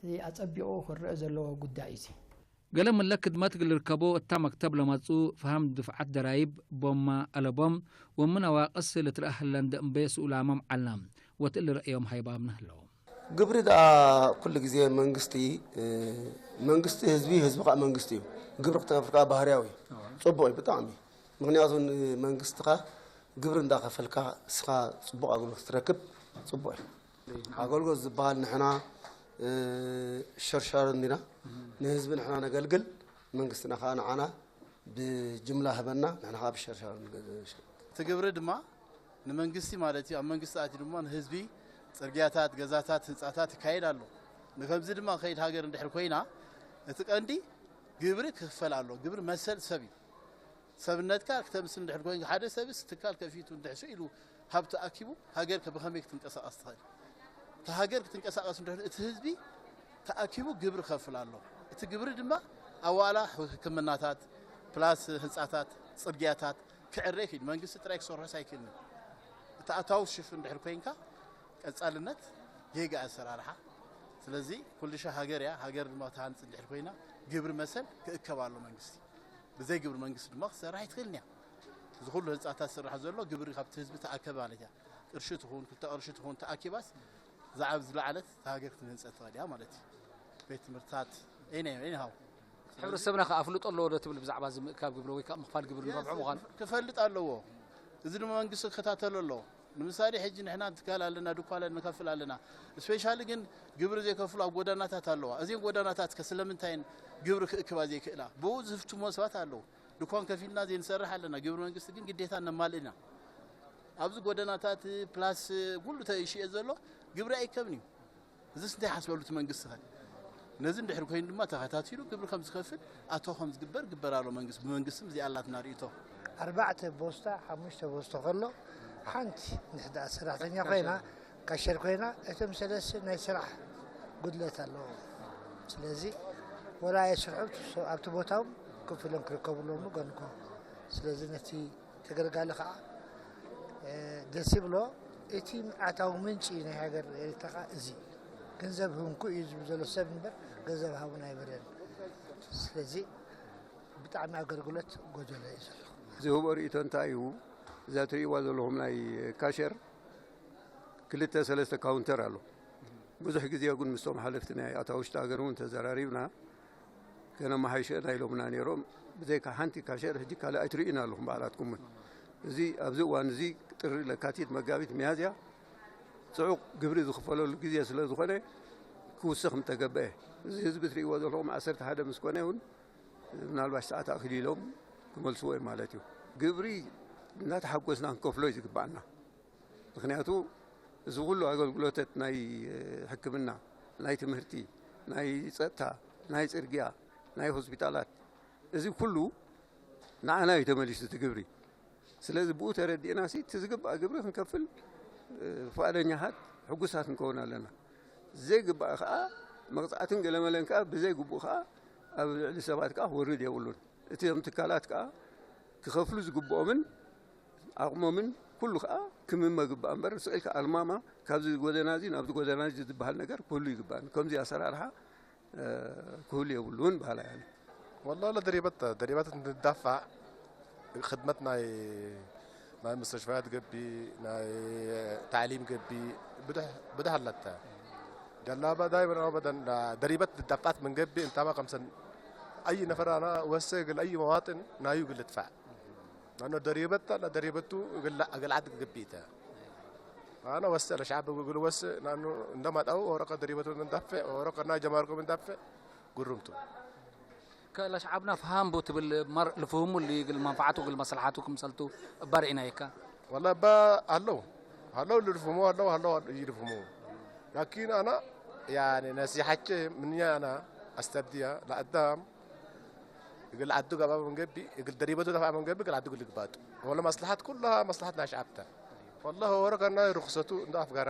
እዚ ኣጸቢቑ ክረአ ዘለዎ ጉዳይ እዩ። ገለ ምለ ክድመት እግል ልርከቦ እታ መክተብ ለመጽኡ ፈሀም ድፍዓት ደራይብ ቦምመ አለቦም ወምን አዋቅስ ልትረአ ህለ እንደ እምቤ ስኡላምም ዐልነ ወትእሊ ረአዮም ሀይባም ነህለው። ግብሪ ደአ ኩሉ ግዜ መንግስቲ፣ እ፣ መንግስቲ ህዝቢ፣ ህዝቢ ከኣ መንግስቲ እዩ። ግብሪ ክትከፍል ከኣ ባህርያዊ እዩ። ጽቡቅ እዩ ብጣዕሚ። ምክንያቱ ንመንግስትኻ ግብሪ እንዳከፈልካ እስኻ ጽቡቅ ኣገልግሎት ክትረክብ ጽቡቅ እዩ። ኣገልግሎት ዝበሃል ንሕና፣ እ፣ ሸርሻር እንዲና፣ ንህዝቢ ንሕና ነገልግል፣ መንግስትና ከኣ ንዓና ብጅምላ ህበና፣ ንሕና ከኣ ብሸርሻር ንገ-፣ እቲ ግብሪ ድማ ንመንግስቲ ማለት እዩ። ኣብ መንግስቲ ኣትዩ ድማ ንህዝቢ ጽርግያታት፣ ገዛታት፣ ህንጻታት ይካየድ ኣሎ። ንከምዚ ድማ ከይድ ሃገር እንድሕር ኮይና፣ እቲ ቀንዲ ግብሪ ክክፈል ኣሎ። ግብሪ መሰል ሰብ እዩ። ሰብነትካ ክተምስል እንድሕር ኮይንካ፣ ሓደ ሰብስ ትካል ከፊቱ እንድሕር ስኢሉ ሃብቱ ኣኪቡ፣ ሃገር ከ-፣ ብኸመይ ክትንቀሳቐስ ትኽእል? እታ ሃገር ክትንቀሳቐስ እንድሕር፣ እቲ ህዝቢ ተኣኪቡ ግብሪ ከፍል ኣሎ። እቲ ግብሪ ድማ ኣዋላ ህክምናታት፣ ፕላስ ህንጻታት፣ ጽርግያታት ክዕረ ይክእል። መንግስቲ ጥራይ ክሰርሖስ ኣይክእልን። እቲ ኣታዊ ሽፍ እንድሕር ኮይንካ፣ ቀጻልነት ጌጋ ኣሰራርሓ። ስለዚ ኩሉ ሻ ሃገር እያ፣ ሃገር ድማ ትሃንጽ እንድሕር ኮይና፣ ግብሪ መሰል ክእከብ ኣሎ መንግስቲ። ብዘይ ግብሪ መንግስቲ ድማ ክሰርሕ ኣይትኽእልን እያ። እዚ ኩሉ ህንጻታት ዝስራሕ ዘሎ ግብሪ ካብቲ ህዝቢ ተኣከበ ማለት እያ። ቅርሺ ትኹን፣ ክልተ ቅርሺ ትኹን ተኣኪባስ ዝዓብ ዝለዓለት ሃገር ክትህንጸ ትኽእል እያ ማለት እዩ። ቤት ትምህርትታት፣ ኤኒ-፣ ኤኒሃው። ሕብረተሰብና ከ ኣፍልጦ ኣለዎ ዶ ትብል ብዛዕባ እዚ ምእካብ ግብሪ ወይ ከኣ ምኽፋል ግብሪ ንረብሖ ምዃኑ? ክፈልጥ ኣለዎ። እዚ ድማ መንግስቲ ክከታተሎ ኣለዎ። ንምሳሌ ሕጂ ንሕና ትካል ኣለና፣ ድኳን ኣለና፣ ንከፍል ኣለና። ስፔሻሊ ግን ግብሪ ዘይከፍሉ ኣብ ጎዳናታት ኣለዋ። እዚን ጎዳናታት ከ ስለምንታይን ግብሪ ክእክባ ዘይክእላ? ብኡ ዝፍትሞ ሰባት ኣለዉ። ድኳን ከፊልና ዘይንሰርሕ ኣለና። ግብሪ መንግስቲ ግን ግዴታ ነማልእ ኢና። ኣብዚ ጎደናታት ፕላስ ኩሉ ተሽየጥ ዘሎ ግብሪ ኣይከብን እዩ። እዚስ እንታይ ሓስበሉ እቲ መንግስቲ ኸ? ነዚ እንድሕር ኮይኑ ድማ ተኸታቲሉ ግብሪ ከም ዝኸፍል ኣቶ ከም ዝግበር ግበር ኣሎ መንግስቲ። ብመንግስቲ እዚኣ ኣላትና ርእይቶ። ኣርባዕተ ቦስታ፣ ሓሙሽተ ቦስታ ከሎ ሓንቲ ንሕዳ ሰራሕተኛ ኮይና፣ ካሸር ኮይና፣ እቶም ሰለስተ ናይ ስራሕ ጉድለት ኣለዎ። ስለዚ ወላ የስርሑ ኣብቲ ቦታኦም ክፍሎም ክርከቡ ኣለዎም ገንኮ። ስለዚ ነቲ ተገልጋሊ ከኣ፣ እ፣ ደስ ይብሎ። እቲ ኣታዊ ምንጪ ናይ ሃገር ኤርትራ ከኣ እዚ ገንዘብ ህንኩ እዩ ዝብል ዘሎ ሰብ እምበር ገንዘብ ሃቡና ኣይበለን። ስለዚ ብጣዕሚ ኣገልግሎት ጎደሎ እዩ ዘሎ። ዝህቦ ርእይቶ እንታይ እዩ? እዛ ትርእይዋ ዘለኹም ናይ ካሸር ክልተ ሰለስተ ካውንተር ኣሎ። ብዙሕ ግዜ ግን ምስቶም ሓለፍቲ ናይ ኣታ ውሽጢ ሃገር እውን ተዘራሪብና፣ ከነመሓይሸና ኢሎምና ነይሮም። ብዘይካ ሓንቲ ካሸር ሕጂ ካልእ ኣይትርእዩን ኣለኹም ባዕላትኩም እውን። እዚ ኣብዚ እዋን እዚ ጥሪ፣ ለካቲት፣ መጋቢት፣ ሚያዝያ ጽዑቕ ግብሪ ዝኽፈለሉ ግዜ ስለ ዝኾነ ክውሰኽ ምተገበአ። እዚ ህዝቢ ትርእይዎ ዘለኹም ዓሰርተ ሓደ ምስ ኮነ እውን ምናልባሽ ሰዓት ኣኺሉ ኢሎም ክመልስዎ እዮም ማለት እዩ። ግብሪ እናተሓጎስና ክንከፍሎ እዩ ዝግበኣና። ምኽንያቱ እዚ ኩሉ ኣገልግሎተት ናይ ሕክምና፣ ናይ ትምህርቲ፣ ናይ ጸጥታ፣ ናይ ጽርግያ፣ ናይ ሆስፒታላት፣ እዚ ኩሉ ንዓና እዩ ተመሊሱ እቲ ግብሪ። ስለዚ ብኡ ተረዲእናሲ እቲ ዝግባእ ግብሪ ክንከፍል፣ እ፣ ፍቓደኛታት ሕጉሳት ክንከውን ኣለና። ዘይግባእ ከኣ መቕጻዕትን ገለመለን ከኣ ብዘይግቡእ ከኣ ኣብ ልዕሊ ሰባት ከኣ ክወርድ የብሉን። እቲኦም ትካላት ከኣ ክኸፍሉ ዝግብኦምን ዓቕሞምን ኩሉ ከኣ ክምመ ግባእ እምበር፣ ስቕ ኢልካ ኣልማማ ካብዚ ጎደና እዚ ናብዚ ጎደና እዚ ዝበሃል ነገር ክህሉ ይግባእን። ከምዚ ኣሰራርሓ እ፣ ክህሉ የብሉን በሃላይ ኣነ። ወላሂ ለደሪበት፣ ደሪበት እንትዳፋዕ ክድመት ናይ፣ ናይ ሙስተሽፈያት ገብእ፣ ናይ ታዕሊም ገብእ፣ ብድሕ፣ ብድሕ ኣለተ። ጀላባ ዳይመን አበደን ደሪበት ትዳፋዕት ምን ገብእ፣ እንታማ ከምሰን አይ ነፈር አና ወሰ እግል አይ መዋጥን ናዩ እግል ልድፋዕ። ለአኖ ደሪበት፣ ለደሪበቱ እግል፣ እግል ዐድ ገብእ ተ። አነ ወስእ ለሸዐብ እግል ወስእ፣ ለአኑ እንደ መጣው ወረቀ ደሪበቱ ምን ዳፌዕ፣ ወረቀ ናይ ጀማርኩ ምን ዳፌዕ፣ ግሩም ቱ። ከለሸዐብና ፍሃም ቡ ትብል መር ልፍህሙ እሊ እግል መንፈዓቱ እግል መስለሐቱ ክምሰልቱ እባ ርኢናይካ። ወላ እባ አለው፣ አለው ልፍህሙ አለው፣ አለው ኢልፍህሙ። ላኪን አነ ያኒ ነሲሐቼ ምንያ አነ አስተብድያ ለአዳም እግል ዐዱ ገብአ ምን ገብእ፣ እግል ደሪበቱ ደፍአ ምን ገብእ፣ እግል ዐዱ እግል ልግባጡ። ወለ መስለሐት ኩለሃ መስለሐት ናይ ሸዐብ ተ። ወላሂ ወረ ከናይ ርክሰቱ እንደ አፍገረ፣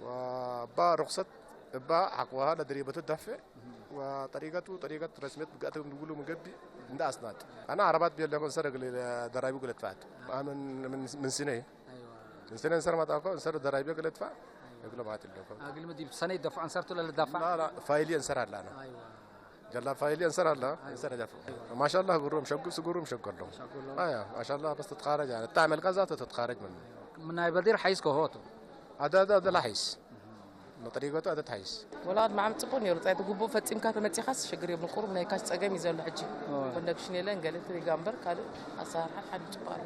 ወእባ ርክሰት እባ ሐቅወሃ ለደሪበቱ ደፍዕ፣ ወጠሪቀቱ ጠሪቀት ረስምየት ብጋት እግል ንጉሉ ምን ገብእ እንደ አስናጥ። አነ ዐረባት ቤለ እንሰር እግል ደራይቡ እግል እድፈዐት። አነ ምን፣ ምን፣ ምን ስኔ፣ ምን ስኔ እንሰር ማጣኮ፣ እንሰር ደራይቡ እግል እድፈዕ፣ እግለ ማት እለኮ። አግልሚ ዲብ ሰኔ ይደፍዕ እንሰርቱ ለልዳፋዕ? ላ፣ ላ፣ ፋይሊ እንሰር አለ አነ። አይዋ። ጀላብ ፋይሊ እንሰር አለ፣ አይዋ። እንሰር ደፍዕ። አይዋ። ማሻአላህ ግሩም ሸጉ፣ ስጉሩም ሸጎሎ። ሸጎሎ። አያ፣ ማሻአላህ በስ ትትኻረጅ አነ። ታዕመል ከዛ ተትኻረጅ ምን። ምን ናይ በዲር ሐይስ ከሆቱ። አዳ፣ አዳ፣ አዳ ላ ሐይስ። መጥሪገቱ አዳ ሐይስ። ወላ አድማዕም ጽቡቅ ነይሩ። ጻይቱ ግቡእ ፈጺምካ ተመጺኻስ ሽግር የብሉን። ቁሩብ ናይ ካሽ ጸገም እዩ ዘሎ ሕጂ። ኦ። ኮንደክሽን የለን፣ ገለ ትሪጋ እምበር ካልእ ኣሰራርሓ ሓዲ ጽቡቅ ኣሎ።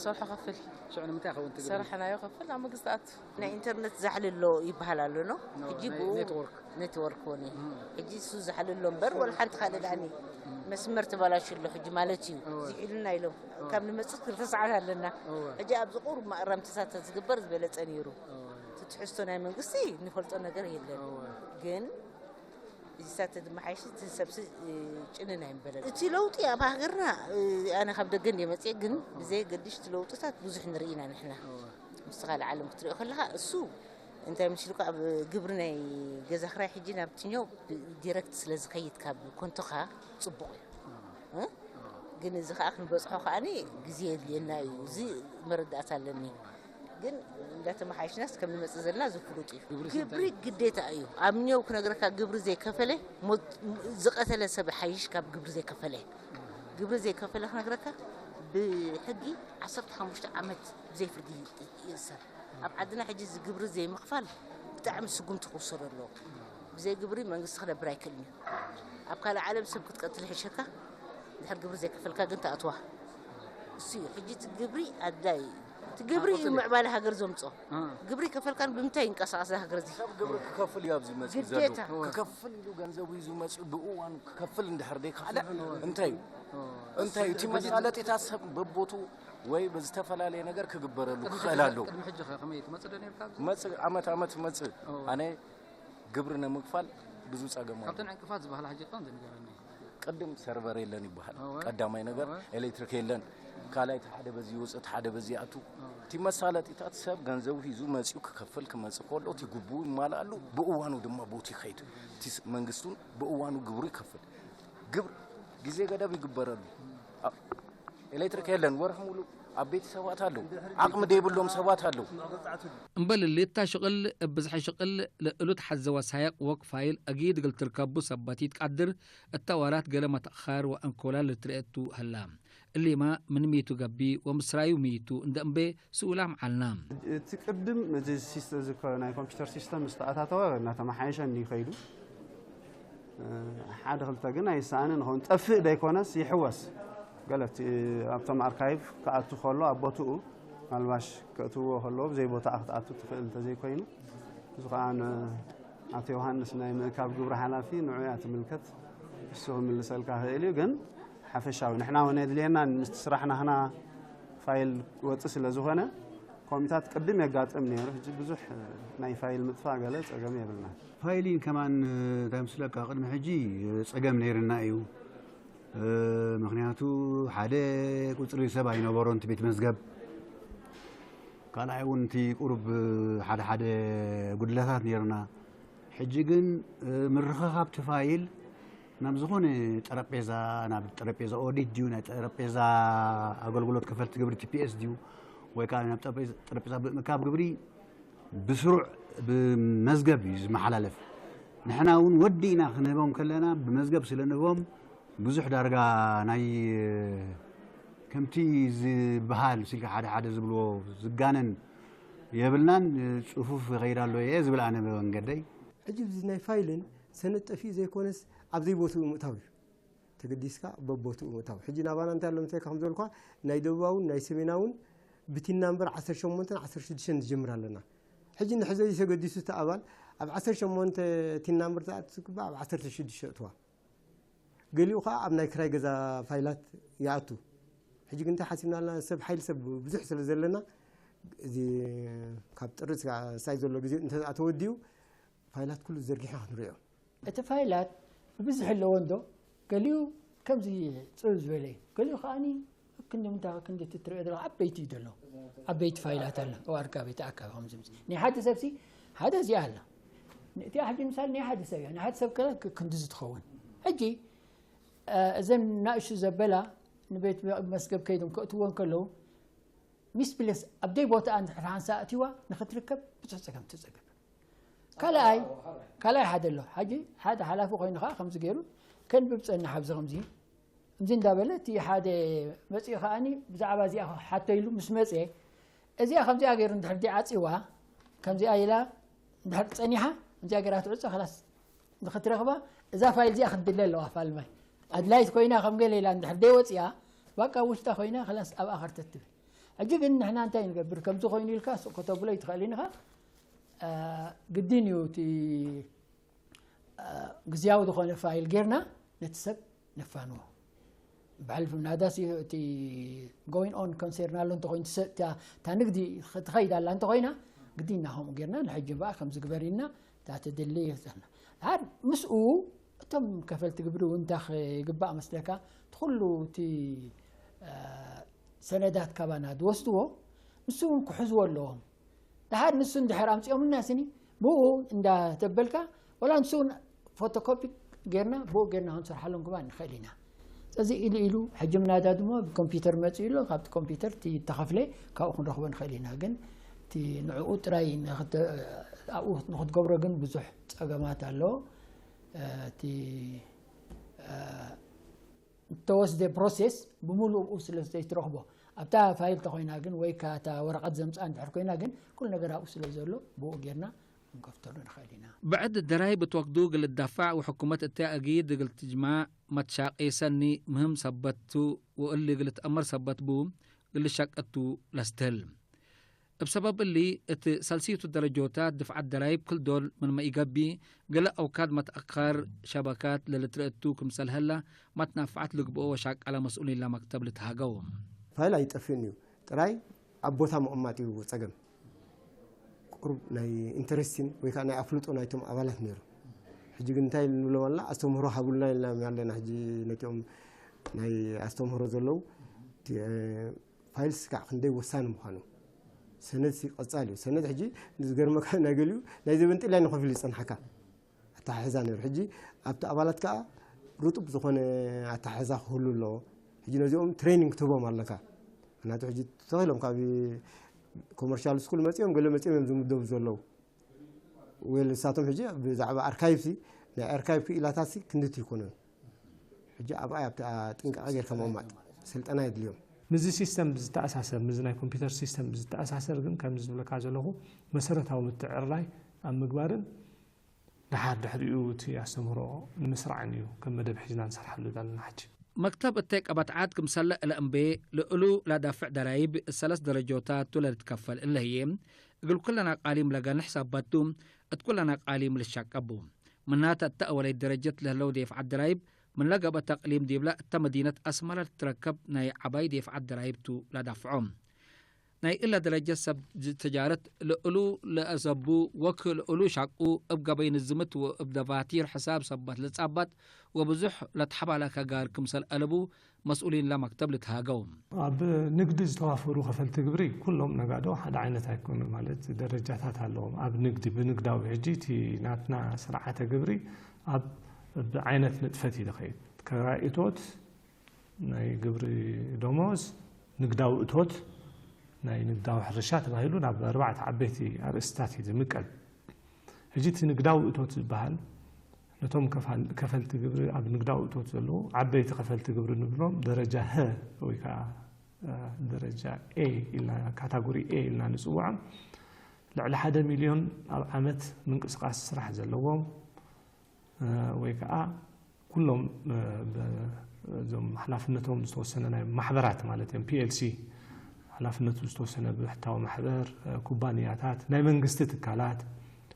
ሰርሖ ከፍል። ሽዑ ንምንታይ ይኸውን ትግርኛ? ሰራሕናዮ ከፍል ኣብ መንግስቲ ኣቱ። ናይ ኢንተርነት ዛሕሊ ኣሎ ይበሃል ኣሎ ኖ? ኖ፣ ሕጂ ናይ ብኡ ኔትወርክ። ኔትወርክ ኮኒ። እም። ሕጂ እሱ ዛሕሊ ኣሎ እምበር ወላ ሓንቲ ካልእ ዳኒ እም። መስመር ተበላሹ ኣሎ ሕጂ ማለት እዩ። እወ። ዚሒሉና ኢሎም። እወ። ካብ ንመጽእ ክልተ ሰዓት ኣለና። እወ። ሕጂ ኣብዚ ቁሩብ ማእረምትታት ተዝግበር ዝበለጸ ነይሩ። እወ። እቲ ትሕዝቶ ናይ መንግስቲ ንፈልጦ ነገር የለን። እወ። ግን እዚ ሳተ ድማ ሓይሽ እቲ ሰብሲ፣ እ፣ ጭንን ኣይምበለን። እቲ ለውጢ ኣብ ሃገርና፣ እ፣ ኣነ ካብ ደገ እንዴ መጽኤ ግን ብዘይ ገድሽ እቲ ለውጥታት ብዙሕ ንርኢና ንሕና። እወ። ምስ ካልእ ዓለም ክትሪኦ ከለኻ እሱ እንታይ መሲልካ ኣብ ግብሪ ናይ ገዛ ክራይ ሕጂ ናብ ትኛው ብ-፣ ዲረክት ስለ ዝኸይድ ካብ ኮንቶኻ ጽቡቕ እዩ። እ? ግን እዚ ከኣ ክንበጽሖ ከኣኒ ግዜ የድልየና እዩ። እዚ መረዳእታ ኣለኒ። ግን እንዳተመሓየሽናስ ከም ንመጽእ ዘለና እዚ ፍሉጥ እዩ። ግብሪ ስንታይ ግብሪ እዩ? ግዴታ እዩ። ኣብ ኒዮው ክነግረካ ግብሪ ዘይከፈለ ሞት፣ ዝቐተለ ሰብ ሓይሽ ካብ ግብሪ ዘይከፈለ። ግብሪ ዘይከፈለ ክነግረካ ብሕጊ ዓሰርተ ሓሙሽተ ዓመት ብዘይ ፍርዲ ይእሰር። ኣብ ዓድና ሕጂ እዚ ግብሪ ዘይምኽፋል ብጣዕሚ ስጉምቲ ክውሰዶ ኣለዎ። ብዘይ ግብሪ መንግስቲ ክነብር ኣይክእልን እዩ። ኣብ ካልእ ዓለም ሰብ ክትቀትል ይሕሸካ፣ ድሕር ግብሪ ዘይከፈልካ ግን ተኣትዋ። እሱ እዩ። ሕጂ እቲ ግብሪ ኣድላይ እዩ። እቲ ግብሪ እዩ ምዕባለ ሃገር ዘምጾ። እ። ግብሪ ከፈልካን ብምንታይ ይንቀሳቐስ እዛ ሃገር እዚ? ሰብ ግብሪ ክከፍል እዩ ኣብዚ መጽኡ ዘሎ። ግዴታ። ክከፍል ኢሉ ገንዘቡ ሒዙ መጽኡ ብእዋኑ ክከፍል እንድሕር ደይከፍል እንታይ እዩ? እንታይ እዩ? እቲ መሳለጢታት ሰብ በቦቱ ወይ ብዝተፈላለየ ነገር ክግበረሉ ቅድሚ ክኽእል ሕጂ፣ ኣለዎ። ቅድሚ ሕጂ ኸ ከመይ ትመጽእ ዶ ነርካ ኣብዚ? መጽእ፣ ዓመት ዓመት መጽእ። ኦ። ኣነ ግብሪ ንምክፋል ብዙ ጸገም ኣሎ። ካብተን ዕንቅፋት ዝበሃላ ሕጂ እኳ እንተ ንገረኒ። ቅድም ሰርቨር የለን ይበሃል። እወ። ቀዳማይ ነገር እወ። ኤሌክትሪክ የለን። ካልኣይ እቲ ሓደ በዚ ይወጽእ፣ እቲ ሓደ በዚ ይኣቱ። እወ። እቲ መሳለጢታት ሰብ ገንዘቡ ሒዙ መጺኡ ክከፍል ክመጽእ ከሎ እቲ ግቡኡ ይማልኣሉ፣ ብእዋኑ ድማ ቦቲ ይኸይድ። እቲ ስ-፣ መንግስቱን ብእዋኑ ግብሩ ይከፍል። ግብር ግዜ ገደብ ይግበረሉ። አ-፣ ኤሌክትሪክ የለን፣ ወርሒ ሙሉ ኣብ ቤት ሰባት ኣለዉ፣ ዓቕሚ ዘይብሎም ሰባት ኣለዉ። እምበል እሊ፣ እታ ሽቅል እብ ብዝሐ ሽቅል ለእሉ ተሐዘወ ሳይቅ ወክ ፋይል አጊድ እግል ትርከቡ ሰበት ኢትቀድር፣ እተ አዋላት ገሌ መትአኻር ወአንኮላል ልትርኤ ቱ ህላ። እሊመ ምን ሚቱ ገብእ ወምስራዩ ሚቱ እንደ እምቤ ስኡላም ዐልና። እቲ ቅድም እዚ ሲስ-፣ እዚ ኮ-፣ ናይ ኮምፒውተር ሲስተም ዝተኣታተወ እናተመሓየሸ እንዲ ከይዱ፣ እ፣ ሓደ ክልተ ግን ኣይሰኣንን ኸውን። ጠፍእ ደይኮነስ ይሕወስ። ገለ እቲ ኣብቶም ኣርካይቭ ክኣቱ ከሎ ኣብ ቦትኡ፣ ማልባሽ ከእትውዎ ከለዉ ብዘይ ቦታኣ ክትኣቱ ትኽእል እንተዘይኮይኑ፣ እዚ ኸኣ ን-፣ ኣቶ ዮሃንስ ናይ ምእካብ ግብሪ ሓላፊ ንዑ እያ ትምልከት፣ እሱ ክምልሰልካ ክእል እዩ። ግን ሓፈሻዊ ንሕና እውን የድልየና ምስቲ ስራሕ ናህና ፋይል ወጽእ ስለ ዝኾነ፣ ኮሚታት ቅድም የጋጥም ነይሩ። ሕጂ ብዙሕ ናይ ፋይል ምጥፋእ ገለ ጸገም የብልናን። ፋይሊን ከማን፣ እንታይ ምስለካ፣ ቅድሚ ሕጂ ጸገም ነይርና እዩ። ምክንያቱ፣ ሓደ ቁጽሪ ሰብ ኣይነበሮን እቲ ቤት መዝገብ። ካልኣይ እውን፣ እቲ ቁሩብ ሓደ ሓደ ጉድለታት ነይርና። ሕጂ ግን፣ ምርኻኻብ እቲ ፋይል ናብ ዝኾነ ጠረጴዛ፣ ናብ ጠረጴዛ ኦዲት ድዩ፣ ናይ ጠረጴዛ ኣገልግሎት ከፈልቲ ግብሪ፣ ቲ ፒ ኤስ ድዩ፣ ወይ ከዓ ናብ ጠረጴዛ፣ ጠረጴዛ ምእካብ ግብሪ ብስሩዕ ብመዝገብ እዩ ዝመሓላለፍ። ንሕና እውን ወዲእና ክንህቦም ከለና፣ ብመዝገብ ስለ ንህቦም፣ ብዙሕ ዳርጋ ናይ ከምቲ ዝበሃል ሲልካ ሓደ ሓደ ዝብልዎ ዝጋነን የብልናን። ጽፉፍ ይኸይድ ኣሎ እየ ዝብል ኣነ መንገደይ። ሕጂ ብዚ ናይ ፋይልን ሰነድ ጠፊኡ ዘይኮነስ ኣብ ዘይቦትኡ ምእታው እዩ። ተገዲስካ በቦትኡ ምእታው። ሕጂ ናባና እንታይ ኣሎ መሰለካ ከም ዝበልኳ፣ ናይ ደቡባውን ናይ ሰሜናውን ብቲን ናምበር ዓሰርተ ሸሞንተን ዓሰርተ ሽዱሽተን ንጀምር ኣለና። ሕጂ ንሕዘ ተገዲሱ እቲ ኣባል ኣብ ዓሰርተ ሸሞንተ ቲን ናምበር ዝኣቱ ዝግባእ ኣብ ዓሰርተ ሽዱሽተ የእትዋ። ገሊኡ ኸኣ ኣብ ናይ ክራይ ገዛ ፋይላት ይኣቱ። ሕጂ ግን እንታይ ሓሲብና ኣለና፣ ሰብ ሓይል ሰብ ብዙሕ ስለ ዘለና፣ እዚ ካብ ጥሪ እስካብ ሳይ ዘሎ ግዜ እንተ ተወዲኡ ፋይላት ኩሉ ዘርጊሕና ክንሪኦ። እቲ ፋይላት ብብዝሒ ኣለዎ እንዶ፣ ገሊኡ ከምዚ ጽብብ ዝበለ እዩ፣ ገሊኡ ከኣኒ ክንዲ ምንታ ክንዲ ትትርእዮ ዘለኻ ዓበይቲ እዩ ዘሎ። ዓበይቲ ፋይላት ኣለ። እው ኣርካቢ ተኣካቢ ከምዚ ምስ-፣ ናይ ሓደ ሰብሲ ሓደ እዚኣ ኣላ። እቲኣ ሕጂ ምሳሌ ናይ ሓደ ሰብ እያ። ናይ ሓደ ሰብ ከ-፣ ክ-፣ ክንድዚ ትኸውን። ሕጂ፣ እ፣ እዘን ናእሽቱ ዘበላ ንቤት መ-፣ መስገብ ከይዶም ከእትዎ እንከለዉ፣ ሚስፕሌስ ኣብ ደይ ቦታኣ እንድሕር ሓንሳ ኣእቲዋ ንኽትርከብ ብዙሕ ጸገም ትጸገብ። ካልኣይ፣ ካልኣይ ሓደ ኣሎ። ሕጂ ሓደ ሓላፊ ኮይኑ ኸኣ ከምዚ ገይሩ ከንብብ ጸንሕ ኣብዚ ከምዚ። ከምዚ እንዳበለ እቲ ሓደ መጺኡ ከኣኒ ብዛዕባ እዚኣ ሓቶ ኢሉ ምስ መጸ፣ እዚኣ ከምዚኣ ገይሩ እንድሕር ዲዓጽዋ፣ ከምዚኣ ኢላ እንድሕር ጸኒሓ፣ ከምዚኣ ገይራ ትዕጾ፣ ከላስ ንኽትረኽባ፣ እዛ ፋይል እዚኣ ክትድለ ኣለዋ። ፋልማይ ኣድላይት ኮይና ከም ገለ ኢላ እንድሕር ደይወጽያ፣ ባቃ ውሽጣ ኮይና፣ ከላስ ኣብኣ ከርተት ትብል። ሕጂ ግን ንሕና እንታይ ንገብር? ከምዚ ኮይኑ ኢልካ ሱቅ ከተብሎ ይትኽእል ኢንኻ። አ፣ ግድን እዩ እቲ፣ አ፣ ግዝያዊ ዝኾነ ፋይል ጌርና ነቲ ሰብ ነፋንዎ። ብሕልፊ ናዳስ እዩ እቲ going on concern ኣሎ እንተኾይኑ፣ እቲ ሰብ፣ እታ፣ እታ ንግዲ ትኸይድ ኣላ እንተኾይና፣ ግድን ኢና ከምኡ ጌርና ንሕጂ እምበኣር ከምዚ ግበር ኢልና እታ ትድሊ ይህብና። ድሓር ምስኡ እቶም ከፈልቲ ግብሪ እውን እንተ ክግባእ መስለካ፣ እቲ ኩሉ እቲ፣ አ፣ ሰነዳት ካባና ዝወስድዎ፣ ንሱ እውን ክሕዝዎ ኣለዎም። ደሓር ንሱ እንድሕር ኣምጺኦምልና ስኒ፣ ብኡ እንዳ ተበልካ፣ ወላ ንሱ እውን ፎቶኮፒ ጌርና፣ ብኡ ጌርና ክንሰርሓሎም ክማ ንኽእል ኢና። ስለዚ ኢሉ ኢሉ፣ ሕጂ ምናዳ ድሞ ብኮምፒውተር መጺኡ ኣሎ፣ ካብቲ ኮምፒውተር እቲ ተኸፍለ፣ ካብኡ ክንረኽቦ ንኽእል ኢና። ግን እቲ ንዕኡ ጥራይ ንኽተ-፣ ኣብኡ ንኽትገብሮ ግን ብዙሕ ጸገማት ኣሎ። እቲ፣ እ፣ እተወስደ ፕሮሴስ ብምሉእ ብኡ ስለ ዘይትረኽቦ፣ ኣብታ ፋይል ተኾይና ግን ወይ ከኣ እታ ወረቐት ዘምጽኣ እንድሕር ኮይና ግን፣ ኩሉ ነገር ኣብኡ ስለ ዘሎ፣ ብኡ ጌርና ክንከፍተሉ ንኽእል ኢና። ብዕድ ደራይብ እት ወክዱ እግል ልዳፋዕ ወሕኩመት እተ አጊድ እግል ትጅመዕ መትሻቄ ሰኒ ምህም ሰበት ቱ፣ ወእሊ እግል ልትአመር ሰበት ቡ፣ እግል ልሸቀት ቱ ለስትህል። እብ ሰበብ እሊ፣ እት ሰልሲቱ ደረጆታት ድፍዐት ደራይብ ክል ዶል ምንመ ኢገብእ፣ ገሌ አውካድ መትአከር ሸበካት ለልትረአ ቱ ክምሰል ህለ፣ መትናፍዐት ልግብኦ ወሻቀለ መስኡሊን ለመክተብ ልትሃገው። ፋይል ኣይጠፍእን እዩ። ጥራይ ኣብ ቦታ ምቕማጥ እዩ ጸገም። ቁሩብ ናይ ኢንተረስቲን ወይ ከኣ ናይ ኣፍልጦ ናይቶም ኣባላት ነይሩ። ሕጂ ግን እንታይ ንብሎም ኣለና? ኣስተምህሮ ሃቡልና ኢልና ኣለና። ሕጂ ነቲኦም ናይ ኣስተምህሮ ዘለዉ እቲ፣ እ፣ ፋይልስ ከዓ ክንደይ ወሳኒ ምዃኑ። ሰነድሲ ቀጻሊ እዩ። ሰነድ ሕጂ ዝገርመካ ናይ ገሊኡ ናይ ዘበን ጥልያን ንኸፍል ይጸንሓካ። ኣተሓሕዛ ነይሩ። ሕጂ ኣብቲ ኣባላት ከኣ ርጡብ ዝኾነ ኣተሓሕዛ ክህሉ ኣለዎ። ሕጂ ነዚኦም ትሬኒንግ ክትህቦም ኣለካ። ምክንያቱ ሕጂ ተኺሎም ካብ ኮመርሻል ስኩል መጺኦም፣ ገለ መጺኦም እዮም ዝምደቡ ዘለዉ። ወይ ንሳቶም ሕጂ ብዛዕባ ኣርካይቭሲ፣ ናይ ኣርካይቭ ክኢላታትሲ ክንድቲ ይኮኑ። ሕጂ ኣብኣ ኣብቲ ጥንቃቐ ጌርካ ምቕማጥ ስልጠና የድልዮም። ምስዚ ሲስተም ብዝተኣሳሰር፣ ምስዚ ናይ ኮምፒውተር ሲስተም ብዝተኣሳሰር ግን፣ ከምዚ ዝብለካ ዘለኹ፣ መሰረታዊ ምትዕርራይ ኣብ ምግባርን፣ ደሓር ድሕሪኡ እቲ ኣስተምህሮ ንምስራዕን እዩ፣ ከም መደብ ሒዝና ንሰርሓሉ ዘለና ሕጂ። መክተብ እተ ቀበት ዓድ ክምሰለ እለ እምቤ፣ ለእሉ ለዳፍዕ ደራይብ እት ሰለስ ደረጆታት ቱ ለልትከፈል እለ ህዬ፣ እግል ኩለን አቃሊም ለገንሕ ሰበት ቱ፣ እት ኩለን አቃሊም ልሸቀብ ቡ። ምናተ እተ አወለይት ደረጀት ለህለው ዴፍዓት ደራይብ፣ ምን ለገብአ ተቅሊም ዲብለ እተ መዲነት አስመረ ልትረከብ ናይ ዐባይ ዴፍዓት ደራይብ ቱ ለዳፍዖ። ናይ እለ ደረጀት ሰብ ጅ-፣ ተጃረት ለእሉ ለአሰቡ ወክ ለእሉ ሻቁ እብ ገበይ ንዝምት ወእብ ደፋቲር ሕሳብ ሰበት ልጻበጥ ወብዙሕ ለትሐባለከ ጋር ክምሰል አለቡ መስኡሊን ለመክተብ ልትሃገው። ኣብ ንግድ ዝተዋፈሩ ከፈልቲ ግብሪ ኩሎም ነጋዶ ሓደ ዓይነት ኣይኮኑን፣ ማለት ደረጃታት ኣለዎም። ኣብ ንግዲ ብንግዳዊ ሕጂ እቲ ናትና ስርዓተ ግብሪ ኣብ ብዓይነት ንጥፈት እዩ ዝኸይድ። ከራይ እቶት ናይ ግብሪ ደሞዝ፣ ንግዳዊ እቶት፣ ናይ ንግዳዊ ሕርሻ ተባሂሉ ናብ ኣርባዕተ ዓበይቲ ኣርእስታት እዩ ዝምቀል። ሕጂ እቲ ንግዳዊ እቶት ዝበሃል ነቶም ከፋል-፣ ከፈልቲ ግብሪ ኣብ ንግዳዊ እቶት ዘለዉ ዓበይቲ ከፈልቲ ግብሪ ንብሎም ደረጃ ሀ ወይ ከዓ፣ እ፣ ደረጃ ኤ ኢልና፣ ካታጎሪ ኤ ኢልና ንጽውዖም ልዕሊ ሓደ ሚልዮን ኣብ ዓመት ምንቅስቃስ ስራሕ ዘለዎም፣ እ፣ ወይ ከዓ ኩሎም፣ እ፣ ብ-፣ እዞም ሓላፍነቶም ዝተወሰነ ናይ ማሕበራት ማለት እዮም፣ ፒ ኤል ሲ፣ ሓላፍነቱ ዝተወሰነ ብሕታዊ ማሕበር፣ እ፣ ኩባንያታት፣ ናይ መንግስቲ ትካላት፣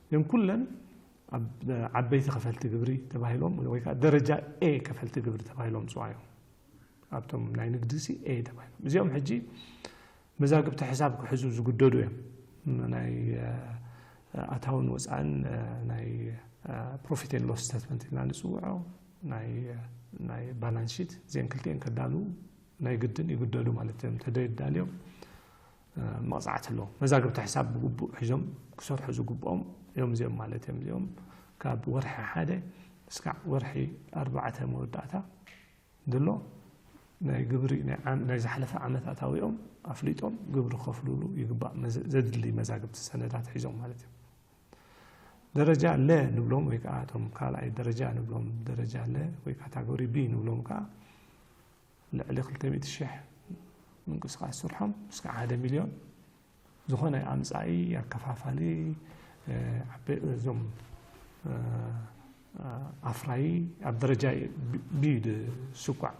እዚኦም ኩለን ኣብ ዓበይቲ ከፈልቲ ግብሪ ተባሂሎም ወይ ከዓ ደረጃ ኤ ከፈልቲ ግብሪ ተባሂሎም ዝጽዋዕ እዮም። ኣብቶም ናይ ንግዲ ሲ ኤ ተባሂሎም። እዚኦም ሕጂ መዛግብቲ ሕሳብ ክሕዙ ዝግደዱ እዮም። ናይ፣ እ፣ ኣታውን ወጻእን፣ እ፣ ናይ፣ እ፣ ፕሮፊት ኤንድ ሎስ ስቴትመንት ኢልና ንጽውዖ፣ ናይ፣ እ፣ ናይ ባላንስ ሺት፣ እዚአን ክልቲአን ከዳልዉ ናይ ግድን ይግደዱ ማለት እዮም። ተደይዳልዮም፣ እ፣ መቕጻዕቲ ኣለዎም። መዛግብቲ ሕሳብ ብግቡእ ሒዞም ክሰርሑ ዝግብኦም እዮም እዚኦም ማለት እዮም። እዚኦም ካብ ወርሒ ሓደ እስካዕ ወርሒ ኣርባዕተ መወዳእታ፣ ድሎ ናይ ግብሪ ናይ ዓም-፣ ናይ ዝሓለፈ ዓመት ኣታዊኦም ኣፍሊጦም ግብሪ ክኸፍሉሉ ይግባእ። መዘ-፣ ዘድሊ መዛግብቲ ሰነዳት ሒዞም ማለት እዩ። ደረጃ ለ ንብሎም ወይ ከዓ እቶም ካልኣይ ደረጃ ንብሎም፣ ደረጃ ለ ወይ ካታጎሪ ቢ ንብሎም ከዓ ልዕሊ ክልተ ሚእቲ ሺሕ ምንቅስቃስ ስርሖም እስከ ሓደ ሚልዮን ዝኾነ ኣምጻኢ፣ ኣከፋፋሊ፣ እ፣ ዓበ-፣ እዞም፣ እ፣ ኣፍራዪ ኣብ ደረጃ ቢ፣ ቢ ዝስኳዕ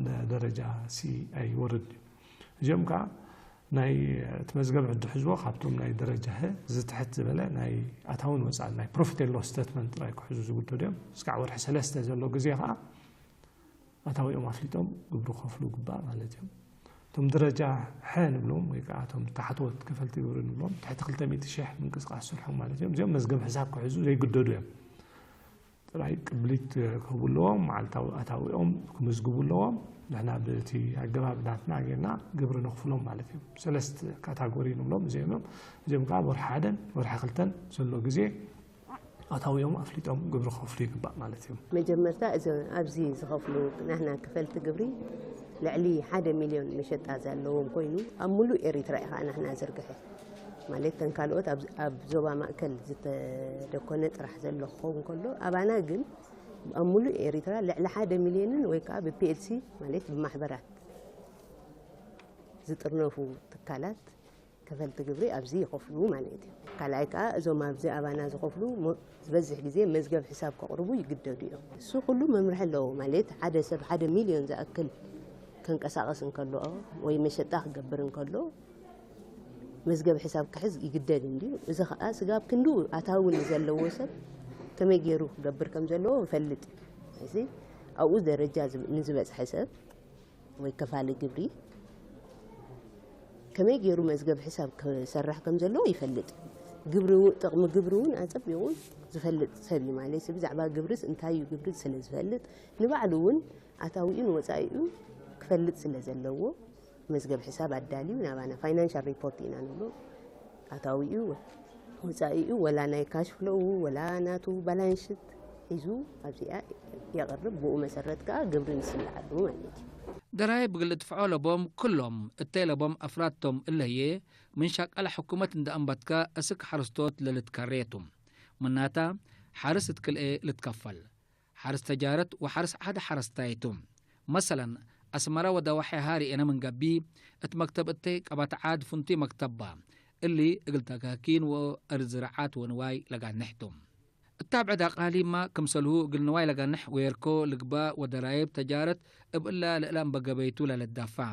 ደ-፣ ደረጃ ሲ ኣይወርድ እዩ። እዚኦም ከኣ ናይ እቲ መዝገብ ሕጂ ሕዝዎ ካብቶም ናይ ደረጃ ሀ ዝትሕት ዝበለ ናይ ኣታውን ወጻእን ናይ ፕሮፊት ኤንድ ሎስ ስቴትመንት ጥራይ ክሕዙ ዝግደዱ እዮም። እስካዕ ወርሒ ሰለስተ ዘሎ ግዜ ከኣ ኣታዊኦም ኣፍሊጦም ግብሪ ክኸፍሉ ይግባእ ማለት እዮም። እቶም ደረጃ ሐ ንብሎም ወይ ከዓ እቶም ታሕተዎት ከፈልቲ ግብሪ ንብሎም ትሕቲ ክልተ ሚእቲ ሺሕ ምንቅስቃስ ስርሖም ማለት እዮም። እዚኦም መዝገብ ሕሳብ ክሕዙ ዘይግደዱ እዮም። ራይ ቅብሊት ክህቡ ኣለዎም፣ መዓልታዊ ኣታዊኦም ክምዝግቡ ኣለዎም። ንሕና ብእቲ ኣገባብ ናትና ጌርና ግብሪ ነኽፍሎም ማለት እዩ። ሰለስት ካታጎሪ ንብሎም እዚኦም እዮም። እዚኦም ከኣ ወርሒ ሓደን ወርሒ ክልተን ዘሎ ግዜ ኣታዊኦም ኣፍሊጦም ግብሪ ክኸፍሉ ይግባእ ማለት እዩ። መጀመርታ እዞ ኣብዚ ዝኸፍሉ ናህና ክፈልቲ ግብሪ ልዕሊ ሓደ ሚልዮን መሸጣ ዘለዎም ኮይኑ፣ ኣብ ሙሉእ ኤሪትራ ኢኻ ናህና ዝርግሐ። ማለት ተን ካልኦት ኣብ፣ ኣብ ዞባ ማእከል ዝተደኮነ ጥራሕ ዘሎ ክኸውን ከሎ፣ ኣባና ግን ኣብ ሙሉእ ኤሪትራ ልዕሊ ሓደ ሚልዮንን ወይ ከኣ ብፒኤልሲ ማለት ብማሕበራት ዝጥርነፉ ትካላት ከፈልቲ ግብሪ ኣብዚ ይኸፍሉ ማለት እዩ። ካልኣይ ከኣ እዞም ኣብዚ ኣባና ዝኸፍሉ ሞ-፣ ዝበዝሕ ግዜ መዝገብ ሕሳብ ከቕርቡ ይግደዱ እዮም። እሱ ኩሉ መምርሒ ኣለዎ ማለት ሓደ ሰብ ሓደ ሚልዮን ዝኣክል ከንቀሳቐስ እንከሎ ወይ መሸጣ ክገብር እንከሎ መዝገብ ሕሳብ ክሕዝ ይግደድ እንድዩ። እዚ ከኣ ስጋብ ክንድኡ ኣታዊ ንዘለዎ ሰብ ከመይ ገይሩ ክገብር ከም ዘለዎ ይፈልጥ እዩ። እዚ ኣብኡ ደረጃ ዝብ-፣ ንዝበጽሐ ሰብ ወይ ከፋሊ ግብሪ ከመይ ገይሩ መዝገብ ሕሳብ ክሰርሕ ከም ዘለዎ ይፈልጥ። ግብሪ ው-፣ ጥቕሚ ግብሪ እውን ኣጸቢቑ ዝፈልጥ ሰብ እዩ ማለት እዩ። ብዛዕባ ግብርስ እንታይ እዩ ግብሪ ስለ ዝፈልጥ ንባዕሉ እውን ኣታዊኡን ወጻኢኡን ክፈልጥ ስለ ዘለዎ መዝገብ ሕሳብ ኣዳልዩ ናባና ፋይናንሻል ሪፖርት ኢና ንብሎ። ኣታዊኡ ወጻኢኡ ወላ ናይ ካሽ ፍሎኡ ወላ ናቱ ባላንስ ሽት ሒዙ ኣብዚኣ የቕርብ። ብኡ መሰረት ከኣ ግብሪ ንስልዓሉ ማለት እዩ። ደራይብ እግል እድፍዖ ለቦም ክሎም እተይ ለቦም ኣፍራድ ቶም እለ ህዬ ምን ሸቃለ ሕኩመት እንደ አንበትከ እስክ ሐረስቶት ለልትከሬ ቱ። ምናተ ሐርስ እት ክልኤ ልትከፈል። ሐርስ ተጃረት ወሐርስ ዐደ ሐረስታይ ቱ። መሰለን፣ አስመረ ወደዋሕያሃ ርኤነ ምን ገብእ፣ እት መክተብ እተይ ቀበት ዓድ ፍንቱይ መክተብ በ። እሊ እግል ተካኪን ወእርድ ዝራዓት ወንዋይ ለጋንሕ ቱ። እት አብዕድ አቃሊምመ ክምሰልሁ እግል ንዋይ ለጋንሕ ዌርኮ ልግበእ ወደራይብ ተጃረት እብ እለ ለእለ እምበ ገበይቱ ለልትደፈዕ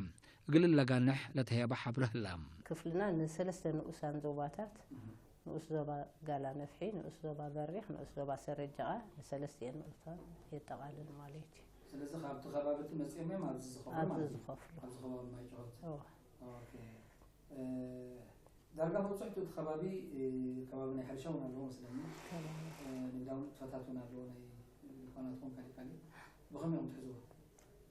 እግል ለጋንሕ ለተሄበ ሐብር ህለ። ክፍልና ንሰለስተ ንኡሳን ዞባታት፣ ንኡስ ዞባ ጋላ ነፍሒ፣ ንኡስ ዞባ በሪኽ፣ ንኡስ ዞባ ሰረጀቓ፣ ንሰለስቲኤን ንኡሳን የጠቓልል ማለት እዩ። ስለዚ ካብቲ ከባቢ እቲ መጺኦም እዮም ኣብዚ ዝኸፍሉ ኣብዚ ማለት እዩ? ዝኸፍሉ። ኣብዚ ከባቢ ማይ ጨሆት። እወ። ኦኬ። እ፣ ዳርጋ መብጽሕቱ እቲ ከባቢ፣ እ፣ ከባቢ ናይ ሕርሻ እውን ኣለዎ መስለኒ። ከባቢ። እ፣ ንግዳዊ ንጥፈታት እውን ኣለዎ፣ ናይ ድኳናት ኾን ካሊእ ካሊእ። ብኸመይ ኢኹም ትሕዝዎ?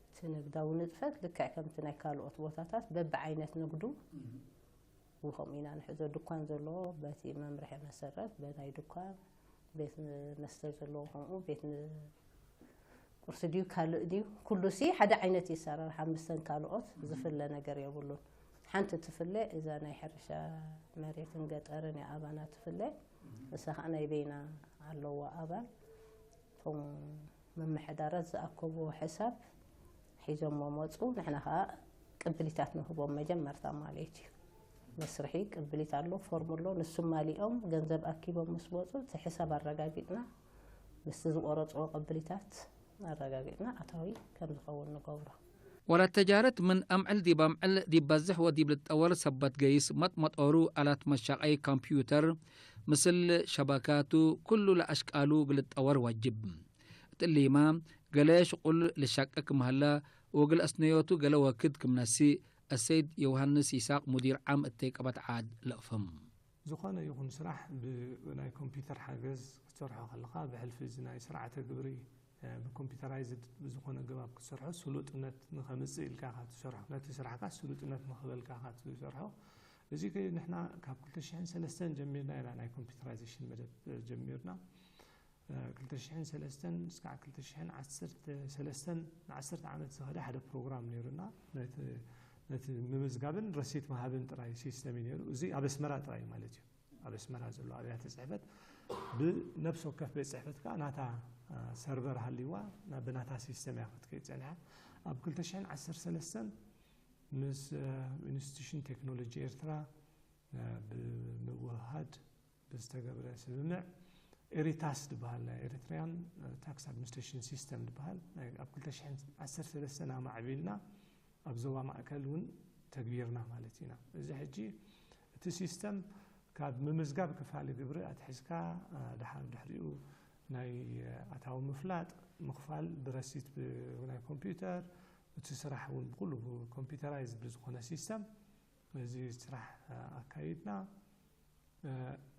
እቲ ንግዳዊ ንጥፈት ልክዕ ከምቲ ናይ ካልኦት ቦታታት በብዓይነት ንግዱ እህ። ብኸምኡ ኢና ንሕዞ። ድኳን ዘለዎ በቲ መምርሒ መሰረት፣ በናይ ድኳን፣ ቤት መስተ ዘለዎ ከምኡ፣ ቤት ን-፣ ቁርሲ ድዩ ካልእ ድዩ፣ ኩሉሲ ሓደ ዓይነት እዩ ኣሰራርሓ ምስተን ካልኦት እህ። ዝፍለ ነገር የብሉን። ሓንቲ ትፍለ እዛ ናይ ሕርሻ መሬትን ገጠርን እያ ኣባና ትፍለ። እህ። እሳ ኸዓ ናይ በይና ኣለዋ ኣባል። እቶም ምምሕዳራት ዝኣከብዎ ሕሳብ ሒዞሞ መጹ። ንሕና ኸኣ ቅብሊታት ንህቦም መጀመርታ ማለት እዩ። መስርሒ ቅብሊት ኣሎ፣ ፎርም ኣሎ፣ ንሱም ማሊኦም ገንዘብ ኣኪቦም ምስ መጹ፣ እቲ ሕሳብ ኣረጋጊጽና፣ ምስቲ ዝቆረጽዎ ቅብሊታት ኣረጋጊጽና ኣታዊ ከም ዝኸውን ንገብሮ። ወላት ተጃረት ምን አምዕል ዲብ አምዕል ዲብ በዝሕ ወዲብ ልትጠወር ሰበት ገይስ፣ መጥመጦሩ፣ አላት መሻቀይ፣ ኮምፕዩተር፣ ምስል ሸበካቱ፣ ኩሉ ለአሽቃሉ እግል ልትጠወር ወጅብ። እት እሊመ፣ ገሌ ሽቁል ልሸቄ ክም ሀለ ወእግል አስነዮቱ ገሌ ወክድ ክም ነስእ፣ አሰይድ ዮውሃንስ ይሳቅ ሙዲር ዓም እተይ ቀበት ዓድ ለአፍህም። ዝኾነ ይኹን ስራሕ ብናይ ኮምፒውተር ሓገዝ ክትሰርሖ ከለኻ፣ ብሕልፊ እዚ ናይ ስርዓተ ግብሪ፣ እ፣ ብኮምፒውተራይዝድ ብዝኾነ ኣገባብ ክትሰርሖ ስሉጥነት ንኸምጽእ ኢልካ ኢኻ ትሰርሖ። ነቲ ስራሕካ ስሉጥነት ንኽህበልካ ኢኻ ትሰርሖ። እዚ ከ-፣ ንሕና ካብ ክልተ ሽሕን ሰለስተን ጀሚርና ኢና ናይ ኮምፒውተራይዜሽን መደብ ጀሚርና። እ፣ ክልተ ሽሕን ሰለስተን እስካዕ ክልተ ሽሕን ዓሰርተ ሰለስተን ንዓሰርተ ዓመት ዝኸደ ሓደ ፕሮግራም ነይሩና። ነቲ፣ ነቲ ምምዝጋብን ረሲት መሃብን ጥራይ ሲስተም እዩ ነይሩ። እዚ ኣብ ኣስመራ ጥራይ ማለት እዩ። ኣብ ኣስመራ ዘሎ ኣብያተ ጽሕፈት ብነፍሲ ወከፍ ቤት ጽሕፈት ከኣ ናታ፣ እ፣ ሰርቨር ሃልይዋ፣ ናብ ናታ ሲስተም እያ ክትከይድ ጸኒሓ። ኣብ ክልተ ሽሕን ዓሰርተ ሰለስተን ምስ፣ እ፣ ኢንስቲትዩሽን ቴክኖሎጂ ኤርትራ፣ እ፣ ብምውህሃድ ብዝተገብረ ስምምዕ ኤሪታስ ዝበሃል ናይ ኤሪትሪያን ታክስ ኣድሚኒስትሬሽን ሲስተም ዝበሃል ናይ ኣብ ክልተ ሽሕን ዓሰርተ ሰለስተን ኣማዕቢልና ኣብ ዞባ ማእከል እውን ተግቢርና ማለት ኢና። እዚ ሕጂ እቲ ሲስተም ካብ ምምዝጋብ ክፋሊ ግብሪ ኣትሒዝካ፣ እ፣ ደሓር ድሕሪኡ ናይ ኣታዊ ምፍላጥ፣ ምኽፋል ብረሲት ብ-፣ ናይ ኮምፒውተር፣ እቲ ስራሕ እውን ብኩሉ ብኮምፒውተራይዝድ ብዝኾነ ሲስተም እዚ ስራሕ ኣካይድና። እ፣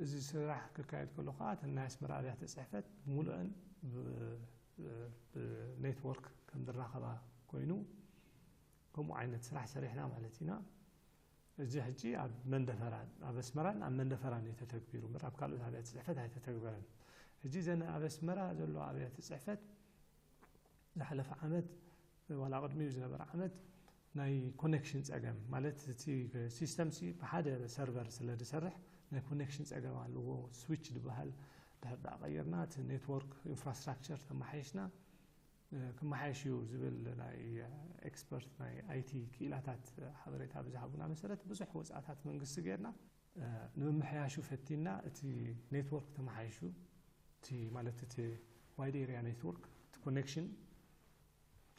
እዚ ስራሕ ክካየድ ከሎ ከኣ፣ እተን ናይ ኣስመራ ኣብያተ ጽሕፈት ብምሉአን ብ-፣ ብ-፣ ብኔትወርክ ከም ዝራኸባ ኮይኑ፣ ከምኡ ዓይነት ስራሕ ሰሪሕና ማለት ኢና። እዚ ሕጂ ኣብ መንደፈራን፣ ኣብ ኣስመራን ኣብ መንደፈራን እዩ ተተግቢሩ እምበር፣ ኣብ ካልኦት ኣብያተ ጽሕፈት ኣይተተግበረን። ሕጂ እዘን ኣብ ኣስመራ ዘሎ ኣብያተ ጽሕፈት፣ ዝሓለፈ ዓመት ዋላ ቅድሚኡ ዝነበረ ዓመት ናይ ኮኔክሽን ጸገም፣ ማለት እቲ ሲስተም ሲ ብሓደ ሰርቨር ስለ ዝሰርሕ፣ ናይ ኮኔክሽን ጸገም ኣለዎ። ስዊች ዝበሃል ድሕር ደኣ ቀይርና፣ እቲ ኔትወርክ ኢንፍራስትራክቸር ተመሓይሽና፣ እ፣ ክመሓየሽ እዩ ዝብል ናይ ኤክስፐርት ናይ ኣይ ቲ ክኢላታት ሓበሬታ ብዝሃቡና መሰረት፣ ብዙሕ ወጻእታት መንግስቲ ጌርና፣ እ፣ ንምምሕያሹ ፈቲና። እቲ ኔትወርክ ተመሓይሹ፣ እቲ ማለት እቲ ዋይድ ኤሪያ ኔትወርክ፣ እቲ ኮኔክሽን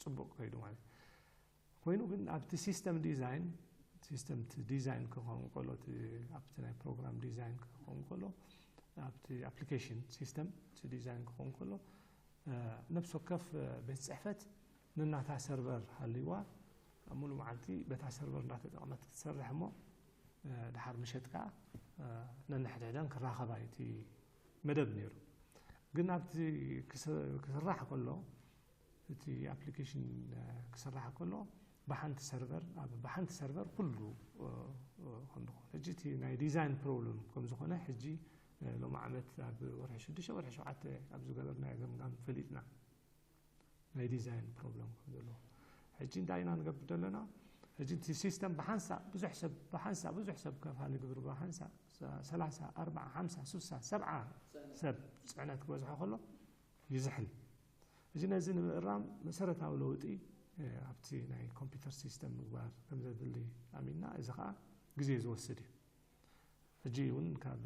ጽቡቅ ከይዱ ማለት ኮይኑ፣ ግን ኣብቲ ሲስተም ዲዛይን፣ ሲስተም እቲ ዲዛይን ክኸውን ከሎ፣ እቲ ኣብቲ ናይ ፕሮግራም ዲዛይን ክኸውን ከሎ፣ ኣብቲ ኣፕሊኬሽን ሲስተም እቲ ዲዛይን ክኸውን ከሎ፣ እ፣ ነፍሲ ወከፍ፣ እ፣ ቤት ጽሕፈት ነናታ ሰርቨር ሃልይዋ፣ ኣብ ሙሉእ መዓልቲ በታ ሰርቨር እንዳተጠቕመት ክትሰርሕ እሞ፣ እ፣ ደሓር ምሸት ከኣ፣ እ፣ ነንሕድሕደን ክራኸባ እዩ እቲ መደብ ነይሩ። ግን ኣብቲ ክስ-፣ ክስራሕ ከሎ፣ እቲ ኣፕሊኬሽን፣ እ፣ ክስራሕ ከሎ፣ ብሓንቲ ሰርቨር፣ ኣብ ብሓንቲ ሰርቨር ኩሉ፣ እ፣ እ፣ ከም ዝኾነ። ሕጂ እቲ ናይ ዲዛይን ፕሮብለም ከም ዝኾነ፣ ሕጂ፣ እ፣ ሎም ዓመት ኣብ ወርሒ ሽዱሽተ፣ ወርሒ ሸውዓተ ኣብ ዝገበርናዮ ገምጋም ፈሊጥና። ናይ ዲዛይን ፕሮብለም ከም ዘለዎ። ሕጂ እንታይ ኢና ንገብር ዘለና? ሕጂ እቲ ሲስተም ብሓንሳእ ብዙሕ ሰብ፣ ብሓንሳእ ብዙሕ ሰብ ከፋሊ ግብሪ ብሓንሳእ ሰ-፣ ሰላሳ፣ ኣርብዓ፣ ሓምሳ፣ ስሳ፣ ሰብዓ ሰብ ጽዕነት ክበዝሖ ከሎ ይዝሕል። እዚ ነዚ ንምእራም መሰረታዊ ለውጢ፣ እ፣ ኣብቲ ናይ ኮምፒውተር ሲስተም ምግባር ከም ዘድሊ ኣሚንና፣ እዚ ኸኣ ግዜ ዝወስድ እዩ። ሕጂ እውን ካብ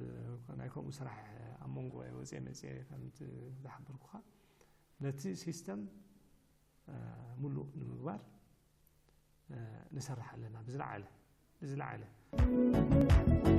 ናይ ከምኡ ስራሕ ኣብ መንጎ ወፅየ መፅየ ከምቲ ዝሓበርኩኻ፣ ነቲ ሲስተም፣ እ፣ ምሉእ ንምግባር፣ እ፣ ንሰርሕ ኣለና ብዝለዓለ፣ ብዝለዓለ።